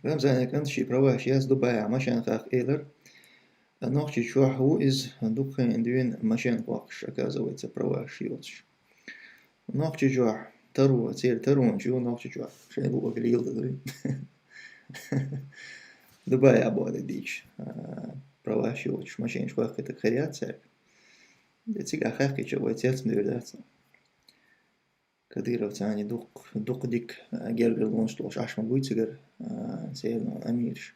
Рамзана кӀант ший праваш яц Дубайхьа машен хахка элира. Нохчийчохь ву иза дукха хан дуьйна машен хохкаш, оказывается, праваш йоцуш. Нохчийчохь таро, церан таронаш ю Нохчийчохь, шайн луъург леладо дуй. Дубайхьа боху дийча, а, праваш йоцуш машенаш хохкийтарг хир яц цаьрга. Де цигахь хохкийча вай цецна дер дац. Кадыровцани дукха, дукха дика, а, гергарлонаш долуш Ӏаш ма буй цигара, а, церан амираш.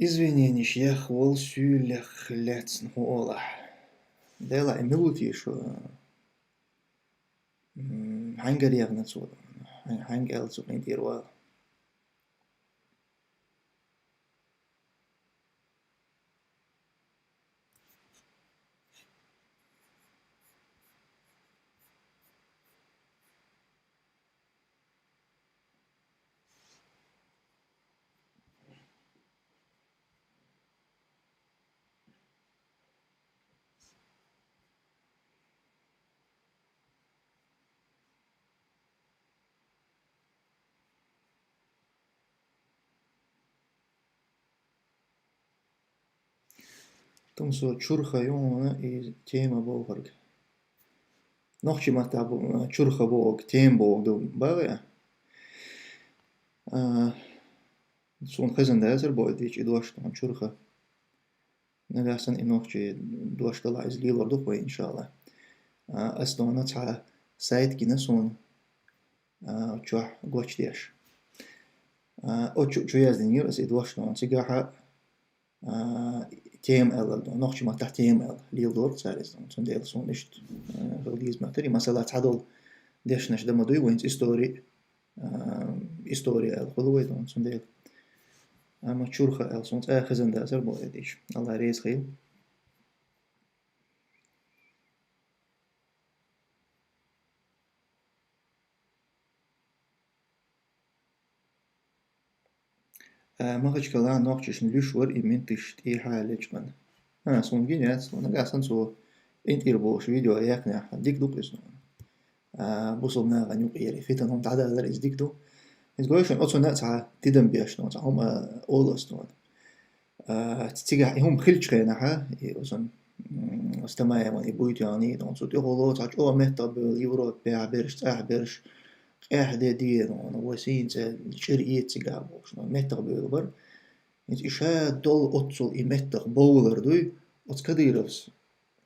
Извинениш яхвала суьйлех лаьцна хӀун олахь? Делахь, и мила ву те шу? М, хьаьнгара яхна цо? Хьан-, хьаьнга аьлла цу къинтӀера вала? Тумсо, чурха ю хьуна и тема бохург. Нохчийн маттахь бу-, чурха бохург, тема бохург ду боху вай? А, суна хезна дацара боху дийча и дош тхуна чурха. Нагахь санна и нохчийн дош далахь иза лелор ду-кх вай, иншалла. А, ас тхуна цхьа сайт гина суна, а, чохь гочдеш. А, оцу чу, чу яздинера аса и дош тхуна. Цигахьа, а, тема аьлла ду, нохчийн маттахь тема аьлла. Леладора цара иза. Цундела суна иштта, а, хила деза моттарий. Масала, цхьадолу дешнаш дан ма дуй вайца истори. А, истори аьлла хуьлу вай тхуна, цундела. Амма чурха аьлла суна цкъа а хезна дацара боху дийча. Алла реза хуьлда. А, Махачкала нохчашна луьйш вара и менташ тӀехьа лечкъана. А, суна гина яц, нагахь санна цо къинтӀера бохуш видео яьккхинехь, дика ду-кх иза. А, бусалба нахана юкъера фитна хӀума дӀадалар иза дика ду. Иза гой шуна, оцунна а цхьа тидам беш, цхьа хӀума олу ас тхуна. А, цигахь и хӀума хилчу хенахьа, и оцун, м, Стамаеван и буй тоьхна, цу тӀехула цхьа чӀогӀа меттах бевлла, Европехь берш, цӀахь берш, къаьхьа де деза, вай сийна цӀе чӀир эца цигахь бохуш, меттах бевлла бара. Иза и ша долу оццул и меттах бовлар дуй, оцу Кадыровс,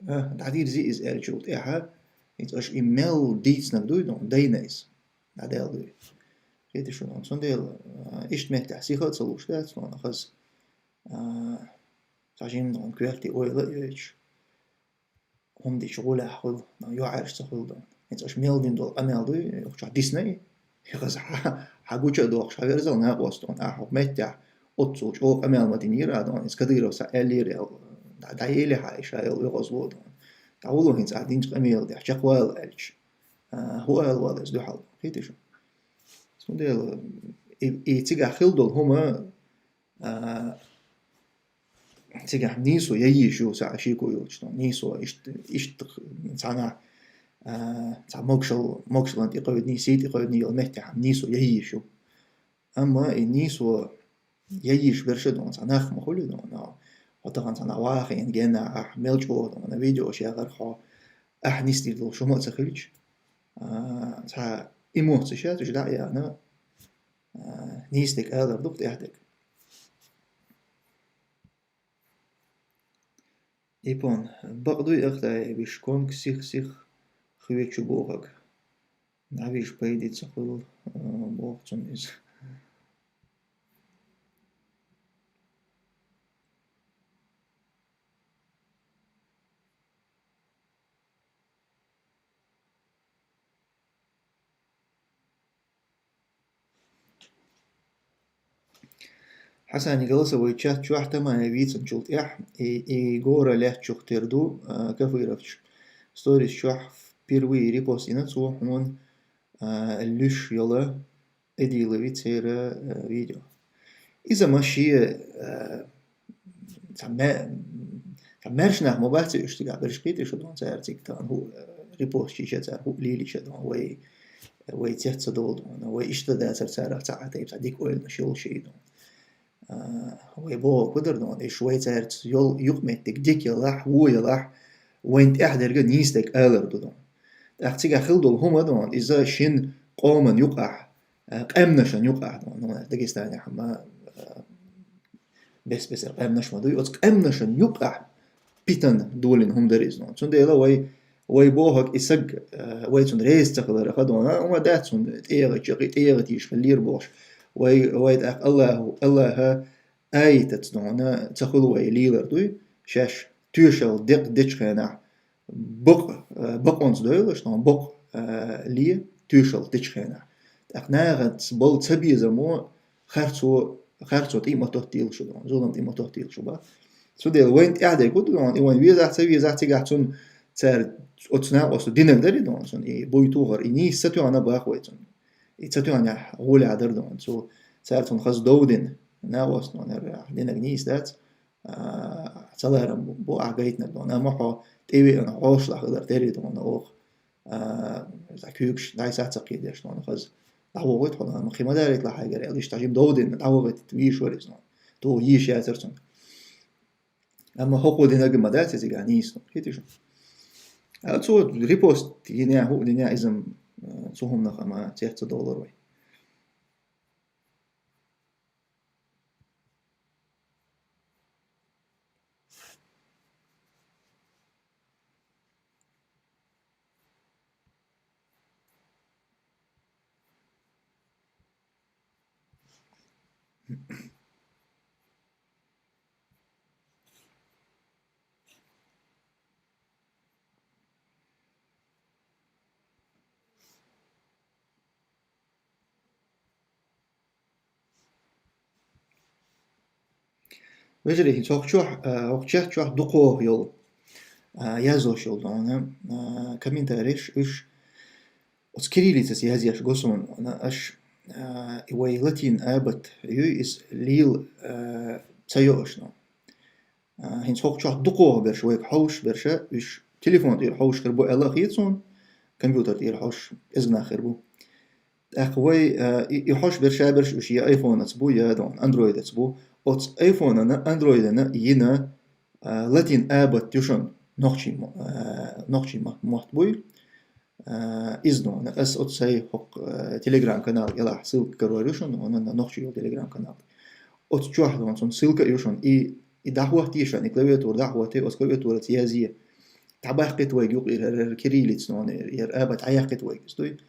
а, дӀадирзи иза аьллачул тӀаьхьа, иза аша и мел дийцинарг дуй, ну, дайна иза, дӀадаьлла дуй. Кхетий шуна, цундела, а, иштта меттехь сиха а ца лууш дац, ну, хаза, а, цхьа жимма, ну, коьрте ойла а йойтуш. ХӀума дича гӀулехь хуьлу, йоӀараш ца хуьлу дан. ХӀинца аша мел дина долу къамел дуй, охьа чохь дисна и? Хаза хьан гуча а дохуш, хьан верзал накъостан, ахьа хӀокху меттехь оццул чӀогӀа къамел ма динера а дан, иза Кадыровс аьллера аьлла, дӀа-, дӀаели хьан и ша йолу оьгӀазло а дан. ДӀагӀур хӀинца ахьа динчу къамела тӀехь чекхвала аьлча, а, хӀун ала вала иза дуьхьал, кхетий шу? Цундела и, и цигахь хила долу хӀума, а, цигахь нийсо яйийш ю, сан шеко йоцуш, нийсо иштта, иштта цхьана, а, цхьа могушал-, могушаллина тӀекхевдиний, сий тӀекхевдиний йолу меттехь нийсо яйийш ю. Амма и нийсо яйийш берш а дан, цхьа нах ма хуьлу дан, хьо тахана цхьана вахийна генна ахь мел чӀогӀа дан, видеош яхар хьо, ахь нисдийр долуш хӀума а ца хилча, а, цхьа эмоци шаьш уьш дӀа а яхна, а, нийса дерг алар ду-кх тӀехь дерг. Ипон, бакъ дуй, Ахтаевич, конг сих-сих хи чу бохург. ДӀавижа пайда ца хуьлу, а, боху цунна иза. Хьасани голосовой чат чохь тамай вийцинчул тӀаьхьа, и, и гора лаьттачух тера ду, а, Кафыровч. Сторис чохь впервые репост йина цо хьуна, а, луьш йола Эдилови церан, а, видео. Иза ма шен, а, цхьа ма-, цхьа маьрша нах ма бац уьш цигахь берш кхетий шу дон, цара цига тахана хӀу, а, репост чийча цара хӀу лелийча дон, вай, вай цец ца долу дон, вай иштта дацара царах цхьа а тайпа цхьа дика ойланаш йолуш ю дон. А, вай боху кудар дон, иш вай цаьрца йол юкъаметтиг дика ялахь, вон ялахь, вайн тӀаьхьа дерга нийса дерг алар ду дон. ТӀаккха цигахь хила долу хӀума дон, иза шин къоман юкъахь, а, къаьмнашан юкъахь дон, ну, Дагестанехь ма, а, бес-бесара къаьмнаш ма дуй, оцу къаьмнашан юкъахь питана долийна хӀума дара иза дон. Цундела вай, вай бохург и саг, э, вай цунна реза ца хиларах а дон, а, хӀума дац цунна тӀегӀа чаккхе, тӀегӀа тийша хиллера бохуш. Вай, вай тӀаккха Аллаху, Аллаха аятаца дон, ца хуьлу вай лелар дуй, шаьш тоьшалла декъ дечу хенахь, бакъ-, э, бакъонца дойлаш дон, бакъ, э, ле, тоьшалла дечу хенахь. ТӀаккха нахаца болу цабезамо харцо, харцо тӀе ма тоттийла шу дон, зулам тӀе ма тоттийла шу бан. Цудела вайн тӀаьхьа дерг хӀу ду дон, и вайн везахь, ца везахь, цигахь цунна цара оцу накъосту динарг дарий дон, цунна и буй тухар, и нийса ца тоьхна бах вай цунна. И ца тоьхнехь гӀолехь дара дон, цу цара цунна хаза дов дина, накъосту дон, динарг нийса дац, а, ца ларам бу ахь гайтинарг дон, амма хьо тӀевеана хьошалахь хилар дарий дон, оха. А, за куьйгаш дӀайсац ца кхийдеш, нуна хаза дӀавогӀуьйту хьуна, амма кхин ма дарийталахь хьайгара аьлла, иштта хьажим дов дина, дӀавогӀуьйту вийш вара иза нуна. Ту йийш яцара цунга. Амма хӀокхо динарг ма дац изига нийса нуна. Хетий шу? А цо репост йинехь, хӀу динехь иза, а, цу хӀуманах амма цец ца довлар вай. Вежарий, хӀинца хӀокху чохь, а, хӀокху чат чохь дукхох йолу, а, яздеш йолу дуьйна, а, комментарийш, уьш оцу кириллицаца язъеш го суна, аш, а, и вай латин абат ю, иза лела, а, ца йо аш, ну. А, хӀинца хӀокху чохь дукхох берш, вайга хьовсуш берш, уьш телефон тӀера хьовсуш хир бу аьлла а хета суна, компьютер тӀера хьовсуш кӀезиг нах хир бу. ТӀаккха вай, а, и, и хьош берш, а берш уьш я айфонаца бу, я дон андроидаца бу. Оцу айфонана, андроидана йина, а, латин абат ю шуна, нохчий мо-, а, нохчий мо-, мотт буй. А, иза дон, ас оцу сай хӀокху, а, телеграм-канал ялахь ссылка карор ю шуна, онан нохчий йолу телеграм-канал. Оцу чохь дон, цунна ссылка а ю шуна. И, и дӀахӀоттийша, и клавиатура дӀахӀотте, оцу клавиатураца язъе. ДӀабаккхийта вайга юкъера, хӀара, хӀара кириллица дон, яра абат дӀаяьккхийта вайга, иза дуй.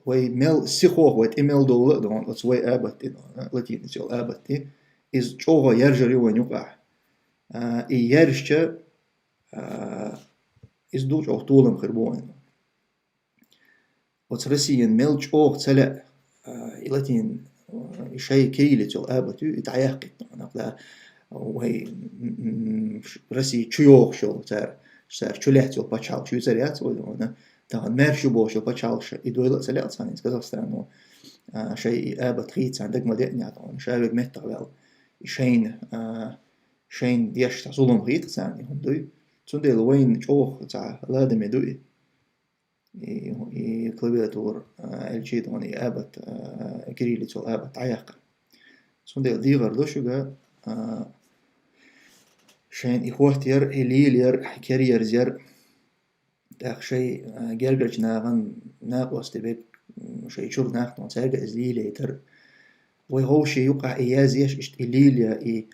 Вай мел сихох, вай тӀе мел довла а дон, оцу вай абат тӀе дон, латиница йолу абат тӀе, иза чӀогӀа яржар ю вайн юкъахь. А, и яьржча, а, иза ду чӀогӀа толам хир бу вайн. Оцу Россиян мел чӀогӀа ца лаьа, а, и латин, а, и шай кириллица йолу абат ю, и дӀаяьккхийта дон, нах да, вай, м, м, Россия чу йогӀуш йолу цара, цара чу лаьцна йолу пачхьалкхаш ю, цара яц вай дон, тахана маьрша ю бохуш йолу пачхьалкхаш, и дойла а ца лаьа цхьана, Казахстано, а, шай и абат хийца царна дага ма деънехь дон, ша вега меттах ваьлла, и шайна, а, шайна деш цхьа зулам хийта царна, и хӀума дуй. Цундела вайна чӀогӀа цхьа ладаме ду и. И, и клавиатура, а, аьлчи дон, и абат, а, кириллица йолу абат дӀаяккха. Цундела дехар ду шуьга, а, шайна и хӀоттаяр, и лелаяр, кераерзаяр. ТӀаккха шай, а, гергарчу нахана накъостий берг, м, шай чуьра нах дон, цаьрга иза лелайтар. Вай ховший юкъахь и язъеш, иштта и лелая, и,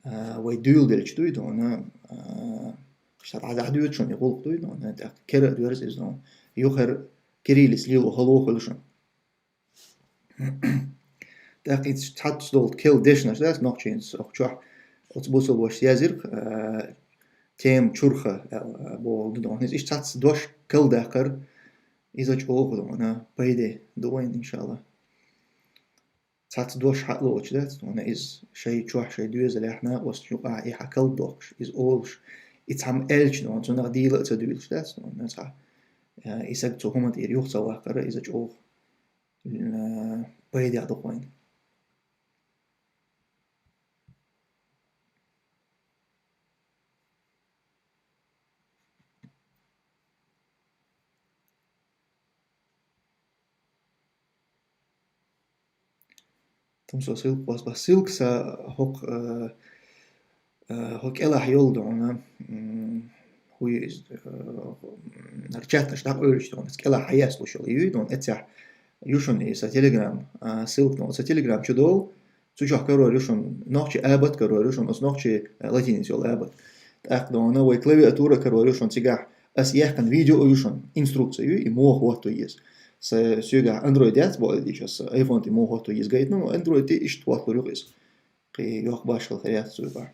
а, вай дуьйладелча дуй дона, а, ша дӀа-, дӀадоьду шуна и гӀуллакх дуй дона, тӀаккха кера а доьрзу иза дона. Юххера кириллица лело хало хуьлу шуна. ТӀаккха иза цхьацца долу керла дешнаш дац нохчийн сох чохь, оцу бусалбашца язйира, а, тема чурха, а, боху ду дона. Иза иштта цхьацца дош керла даккхар, иза чӀогӀа дона, пайде ду вайн, иншалла. цхьацца дош хьалоцуш дац, дона иза шай чохь, шай доьзалехь, накъосташна юкъахь и хьа калдоккхуш, иза олуш, и цхьамма аьлча, дона цунах дийла а ца дуьйлуш дац, дона цхьа, э, и саг цу хӀуман тӀера юха ца ваккхара, иза чӀогӀа, э, пайдехь ду-кх вайна. Тумсо, ссылка кхосса, ссылка сан хӀокху, э, э, хӀокху кӀелахь йолу дона, м, хӀун ю иза, э, м, чаташ дӀакъевлича дона, кӀелахь хьаяьсталуш йолу ю дона, эццехь ю шуна и сан Telegram, э, ссылка дона, сан Telegram чу долу, цу чохь карор ю шуна, нохчийн абат карор ю шуна, оцу нохчийн, э, латиница йолу абат. ТӀаккха дона вай клавиатура карор ю шуна цигахь, ас яьккхина видео ю шуна, инструкция ю, и муха хӀотто еза. Сан, соьгахь Android яц боху аьлча, ас iPhone тӀе муха хӀотто еза гайтина, ну, Android тӀе иштта хӀотталур ю иза. Кхин йоккха башхалла хир яц цу юкъахь.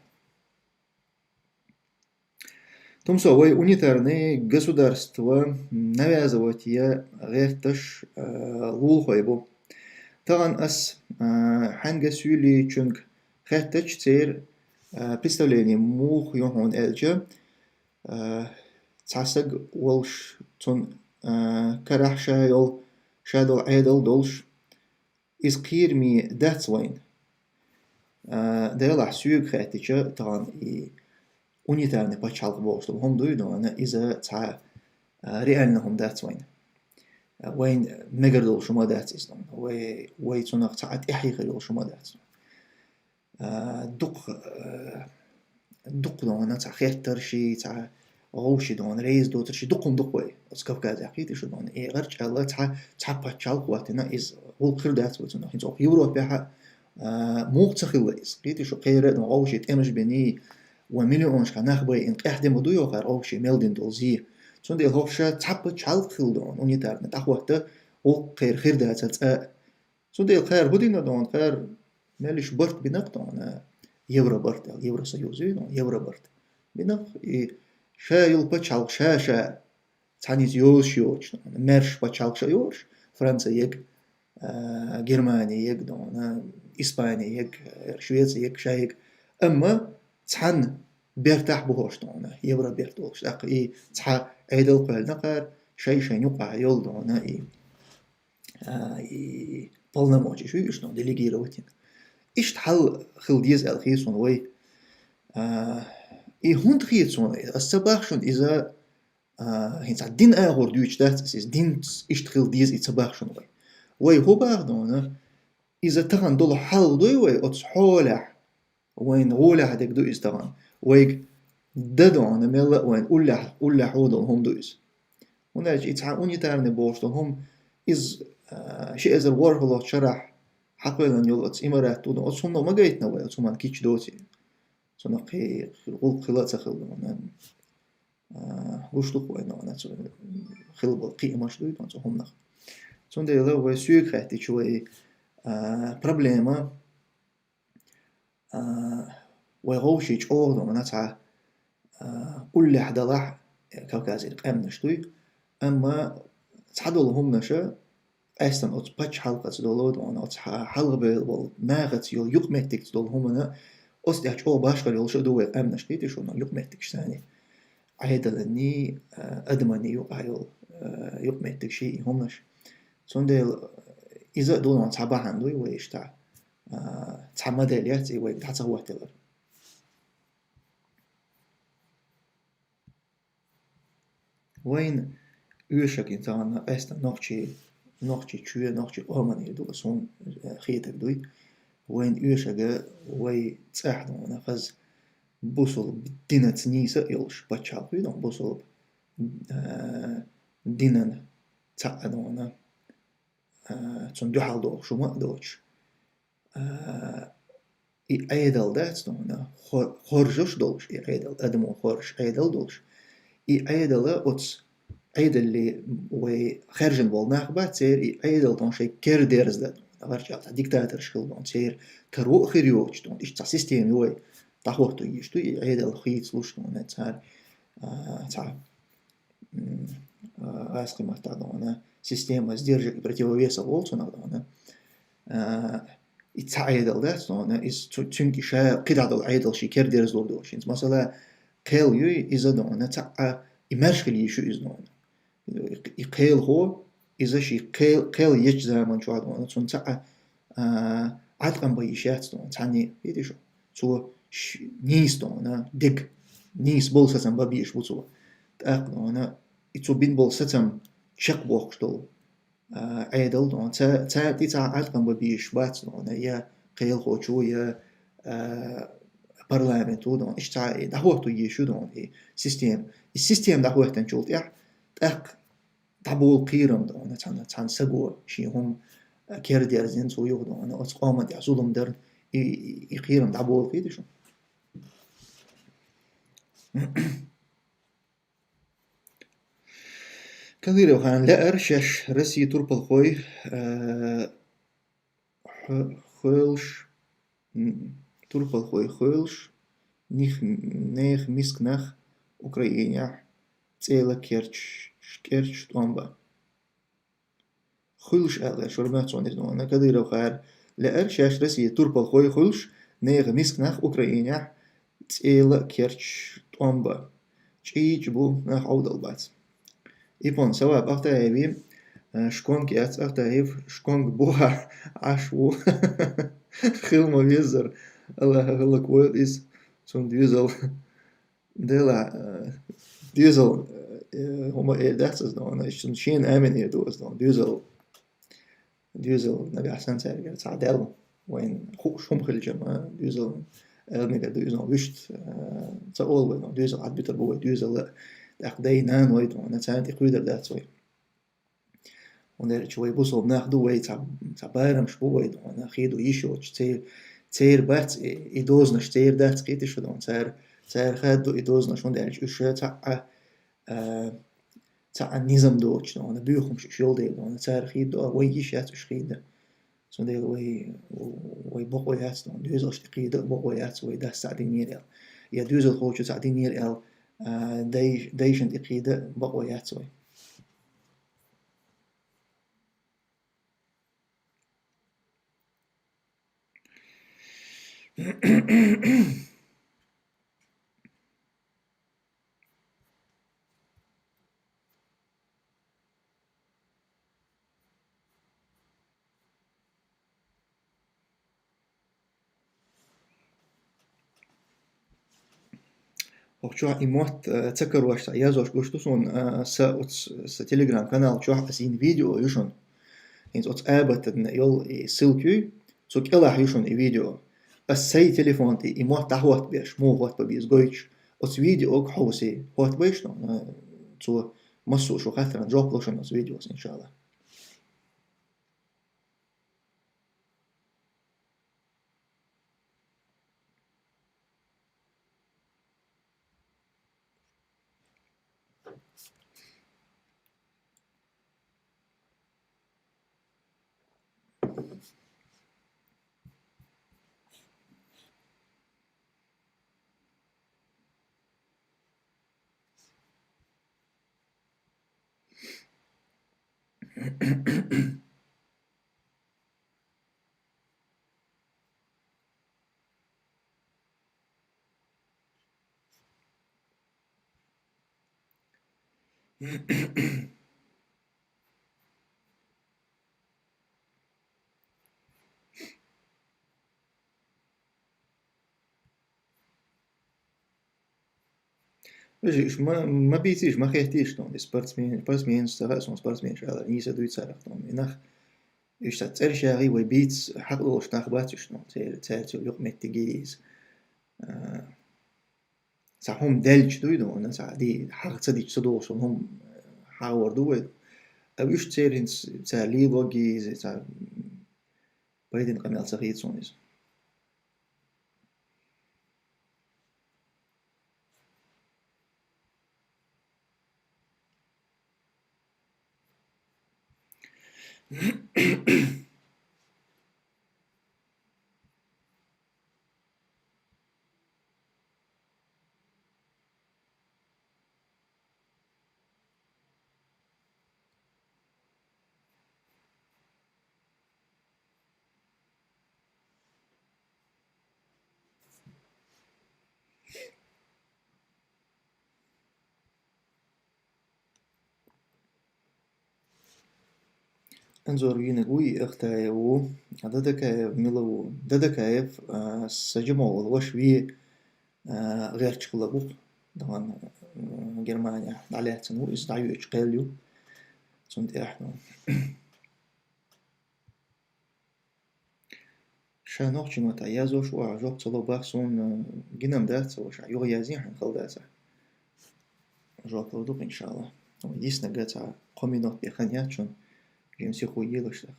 Тумсо, вай унитарный государство навязывать ян гӀерташ, э, лулахой бу. Тахана ас, э, Хьанга Суьйличуьнга хаьттича, церан, э, представление муха ю хьуна аьлча, э, цхьа саг волуш, цунна, э, карахь ша йолу, ша долу Ӏедал долуш, иза кхераме дац вайна. А, делахь соьга хаьттича, тахана и унитарный пачхьалкх бохуш долу хӀума дуй дона, иза цхьа, а, реально хӀума дац вайна. А, вайна мегар долуш хӀума дац иза дона. Вай, вай цунах цхьа а тӀаьхье хир йолуш хӀума дац дона. А, дукха, а, дукха дона, цхьа хеттарш, цхьа гӀовши дона, реза доцурш, дукха хӀума ду-кх вай оцу Кавказехь, кхетий шу дона. И гӀарчӀ аьлла, цхьа, цхьа пачхьалкх хӀоттийна, иза гӀуллакх хир дац вай цунах. ХӀинца оха Европехь, а, муха ца хилла иза, кхетий шу, кхеран а дона гӀовши тӀемаш биний, вайн миллионашкахь нах байина, къаьхьа де ма ду йохара гӀовши мел дина долу зе. Цундела хӀокху ша цхьа пачхьалкх хилла дона, унитарный, дӀахӀотта, гӀуллакх кхеран хир дацара цкъа а. Цундела кхара хӀун дина дона, кхара мел иштта барт бина-кх дона, евробарт аьлла, Евросоюз ю дона, евробарт. Бина-кх и ша йолу пачхьалкх ша-ша цхьаьнца йозуш йоцуш дона, маьрша пачхьалкх ша йоцуш, Франция ег, а, Германия ег дона, Испания ег, Швеция ег, ша ег. Амма цхьана бертахь бу хӀорш дона, евроберт олуш. ТӀаккха и цхьа Ӏедал кхоьллина кхара, шай-шайн юкъахь йолу дона и а, и полномочеш ю уьш, ну, делегировать йина. Иштта хьал хила деза аьлла хета суна вай. А, и хӀунда хета суна, ас ца боху шуна иза, а, хӀинца дин агӀор дуьйцуш дац ас иза, динца иштта хила деза и ца боху шуна вай. Вай хӀун боху дона, иза тахана долу хьал дуй вай оцу хьолехь, вайна гӀолехь дерг ду иза тахана. Вайга дан дона мелла а вайна уллехь, уллехь гӀо долу хӀума ду иза. ХӀунда аьлча и цхьа унитарный бохуш долу хӀума, иза, а, ши эзар ворхӀалгӀачу шарахь хьакхоьллина йолу оцу имарат ду, оцу хӀумано ма гайтина вай, оцу хӀуманна кийча доций. Цунах кхин гӀуллакх хила а ца хилла дона, а, гуш ду-кх вайна дона, цу хила болу кхиамаш дуй дона цу хӀуманах. Цундела вай соьга хаьттича вай, а, проблема, а, вай гӀовши чӀогӀа дона цхьа, а, уллехь далахь, Кавказера къаьмнаш дуй, амма цхьадолу хӀуманаша, къаьстина оцу пачхьалкхаца долу дона, оцу хьа-, хьалхабевлла болу нахаца йолу юкъаметтигца долу хӀумана, оцу тӀехь чӀогӀа башхалла йолуш а ду вай къаьмнаш, кхетий шуна, юкъаметтигаш саний, Ӏедаланний, а, адаманний юкъахь йолу, а, юкъаметтигаш и хӀуманаш. Цундела иза а ду дона цхьа бахьана дуй вай иштта, а, цхьа модель яц и вайга дӀа ца хӀоттаялар. Вайна оьшург хӀинца тахана къаьстина нохчий, нохчий чоь, нохчий къоман эр ду, суна, э, хетарг дуй. Вайна оьшург вай цӀахь дона хаза бусулба динаца нийса а йолуш пачхьалкх ю дона, бусулба, э, динан цхьаъ а дона, а, цунна дуьхьал дохуш хӀума а доцуш, а, и Ӏедал дац дона, хо-, хоржуш долуш и Ӏедал, адамо хоржуш Ӏедал долуш. И Ӏедала оцу Ӏедалле вай хаьржина болу нах бац, церан и Ӏедал дона шайн кара дерза дан дона, гӀарчӀ аьлча диктаторш хила дона, церан каро а хир йоцуш дона, иштта цхьа система ю вай, дӀахӀотто йиш ду и Ӏедал хийцалуш дона цара, а, цхьа м, а, гӀазкхийн маттахь дона, система сдержек и противовесов олу цунах дона. А, И цхьа Ӏедал дац, дона, иза цу-, цуьнга и ша кхидӀа долу Ӏедал шен кера дерзалур долуш хӀинца. Масала, кхел юй, иза, дона, цхьаъ, и маьрша хила йиш ю иза, дона. И кхелахо, иза шен кхел, кхел ечу заман чохь, дона, цунна цхьаъ, а, Ӏаткъам бан йиш яц, дона, цхьанне, хетий шу? Цо ш-, нийса, дона, дерг, нийса болу сацам бан безаш бу цо. ТӀаккха, дона, и цо бина болу сацам чекхбоккхуш долу а, Ӏедал, дона, ца-, цара тӀе цхьа Ӏаткъам бан безаш бац, дона, я кхелахочо, я, а, парламенто, дона, иштта цхьа и дӀахӀотто езаш ю, дона, и система. И система дӀахӀоьттинчул тӀаьхьа тӀаккха дӀаболу кхерам, дона, цхьана, цхьана саго шен хӀума, а, кера дерзийна цо юха, дона, оцу къоман тӀехь зулам дарна, и, и, и кхерам дӀаболу, хетий шу? Кадыровхан лаьара шаьш Россин турпалхой, э, хо-, хоьлуш, м, турпалхой хоьлуш, нах, нехан миска нах Украинехь цӀела керч-, керчаш тӀом бан. Хуьлуш аьлла, шура моьтту суна иза, дона, Кадыровхара лаьара шаьш Россин турпалхой хуьлуш, нехан миска нах Украинехь цӀела керчаш тӀом бан. ЧӀийча бу, нах Ӏовдал бац. Ипон, Саваб Ахтаеви, э, шконг яц, Ахтаев, шконг бухахь Ӏаш ву. Хила ма везара, Аллаха хӀаллаквойла иза, цунна доьзал. Делахь, э, доьзал, э, хӀума эр дац иза, дона, иштта шена амин эр ду иза, дона, доьзал, доьзал нагахь санна цаьргара цхьа даьлла, вайна хууш хӀума хилча-м, доьзал эр мегар ду иза, дона, вуьшта, э, ца олу вай, дона, доьзал Ӏадбитар бу вай, доьзал а, тӀаккха дай-наной, дона, царна тӀе кхуьйдар дац вай. ХӀунда аьлча вай бусалба нах ду, вай цхьа, цхьа барамаш бу вай, дона, хи ду йиш йоцуш, цер-, церан бац и, и дозанаш, церан дац, кхетий шу, дона, цара, цара хадду и дозанаш, хӀунда аьлча уьш цхьаъ, а, цхьаъ низам доцуш, дона, боьхамаш уьш йолу дела, дона, цара хи ду, а вай йиш яц уьш хи дан. Цундела вай, вай бакъо яц, дона, доьзалш тӀе кхийда а бакъо яц, вай дас цхьаъ динера аьлла. Я доьзалхочо цхьаъ динера аьлла, а, дай-, дайшна тӀе кхийда а бакъо яц вай. ХӀокху чохь и мотт, э, ца карош цхьа язош гуш ду суна, э, са оцу, са Telegram-канал чохь аса йина видео ю шуна. ХӀинца оцу абаттана йолу и ссылка юй, цу кӀелахь ю шуна и видео. Аса сайн телефон тӀе и мотт дӀахӀоттабеш, муха хӀоттабан беза гойтуш, оцу видеога хьовсий, хӀоттабайша, э, цо массо а шун хаттаран жоп ло шуна оцу видеос, иншалла. Вежарий, уьш ма, ма бийцийша, ма хеттийша, тхуна и спортсмен, спортсменаш ца хаьа суна, спортсменаш алар нийса дуьйцу царах, тхуна и нах. Уьш цхьа цӀераш яхий вай бийца хьакъ долуш нах бац уьш, тхуна церан, цаьрца юкъаметтиге иза. А, цхьа хӀума даьлча дуй, тхуна цхьа ди-, хьагӀ ца дича ца долуш хӀума хьагӀор ду вай. А уьш церан хӀинца цара лело гиза, цхьа пайдина къамел ца хета суна иза. Анзор вийнарг вуй, Ахтаев ву, Дадакаев мила ву? Дадакаев, а, са жимагӀволу ваша ве, а, гӀерташ хилла бу-кх, тахана, м, Германехь дӀалаьцна ву, иза дӀайоьдуш кхел ю. Цунна тӀехь ду. Ша нохчийн маттахь яздеш ву ахь, жоп ца ло бах суна, гина-м дац ца ваша, юха язъе хьайна хала дацахь. Жоп лур ду-кх, иншалла. Йиснарг цхьа кхо минот бен хан яц шуна, жимма сихо елаш даха.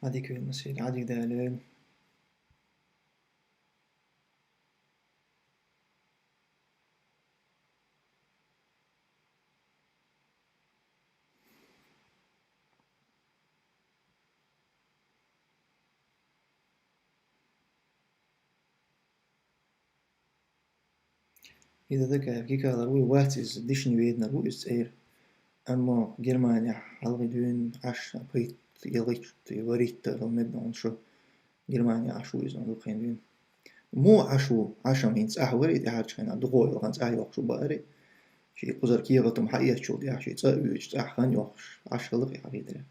Ӏадика вина, Сийлахь, Ӏадика далийла. И Дадакаев Гикалар вуй, вац иза, дишна веданар ву иза цӀера. Амма Германехь хьалхе дуьйна Ӏаш, пхийтта, ялхитта, варийтта хила мегаш ду шу. Германехь Ӏаш ву иза дукха хенахь дуьйна. Муха Ӏаш ву? Ӏаш-м хӀинца цӀахь вара и, тӀаьхьарчу хенахь дукха йолу хан цӀахь йоккхуш бу аьлла. Шен кхузара кехатам хьаэцчул тӀаьхьа, шен цӀа а воьдуш, цӀахь хан йоккхуш, Ӏаш хилла-кх и хьахийдара.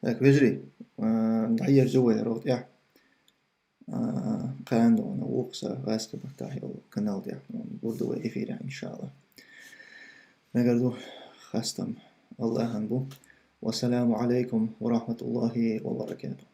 Так, вежарий, а, дӀаерза вай хӀара тӀехь. А, кхана дуьйна вукху сан гӀазкхийн маттахь йолу канал тӀехь, гур ду вай эфирехь, иншалла. Мегар ду, хастам Аллахьан бу. Вассаламу Ӏалайкум ва рахматуллахӀи ва баракатухӀ.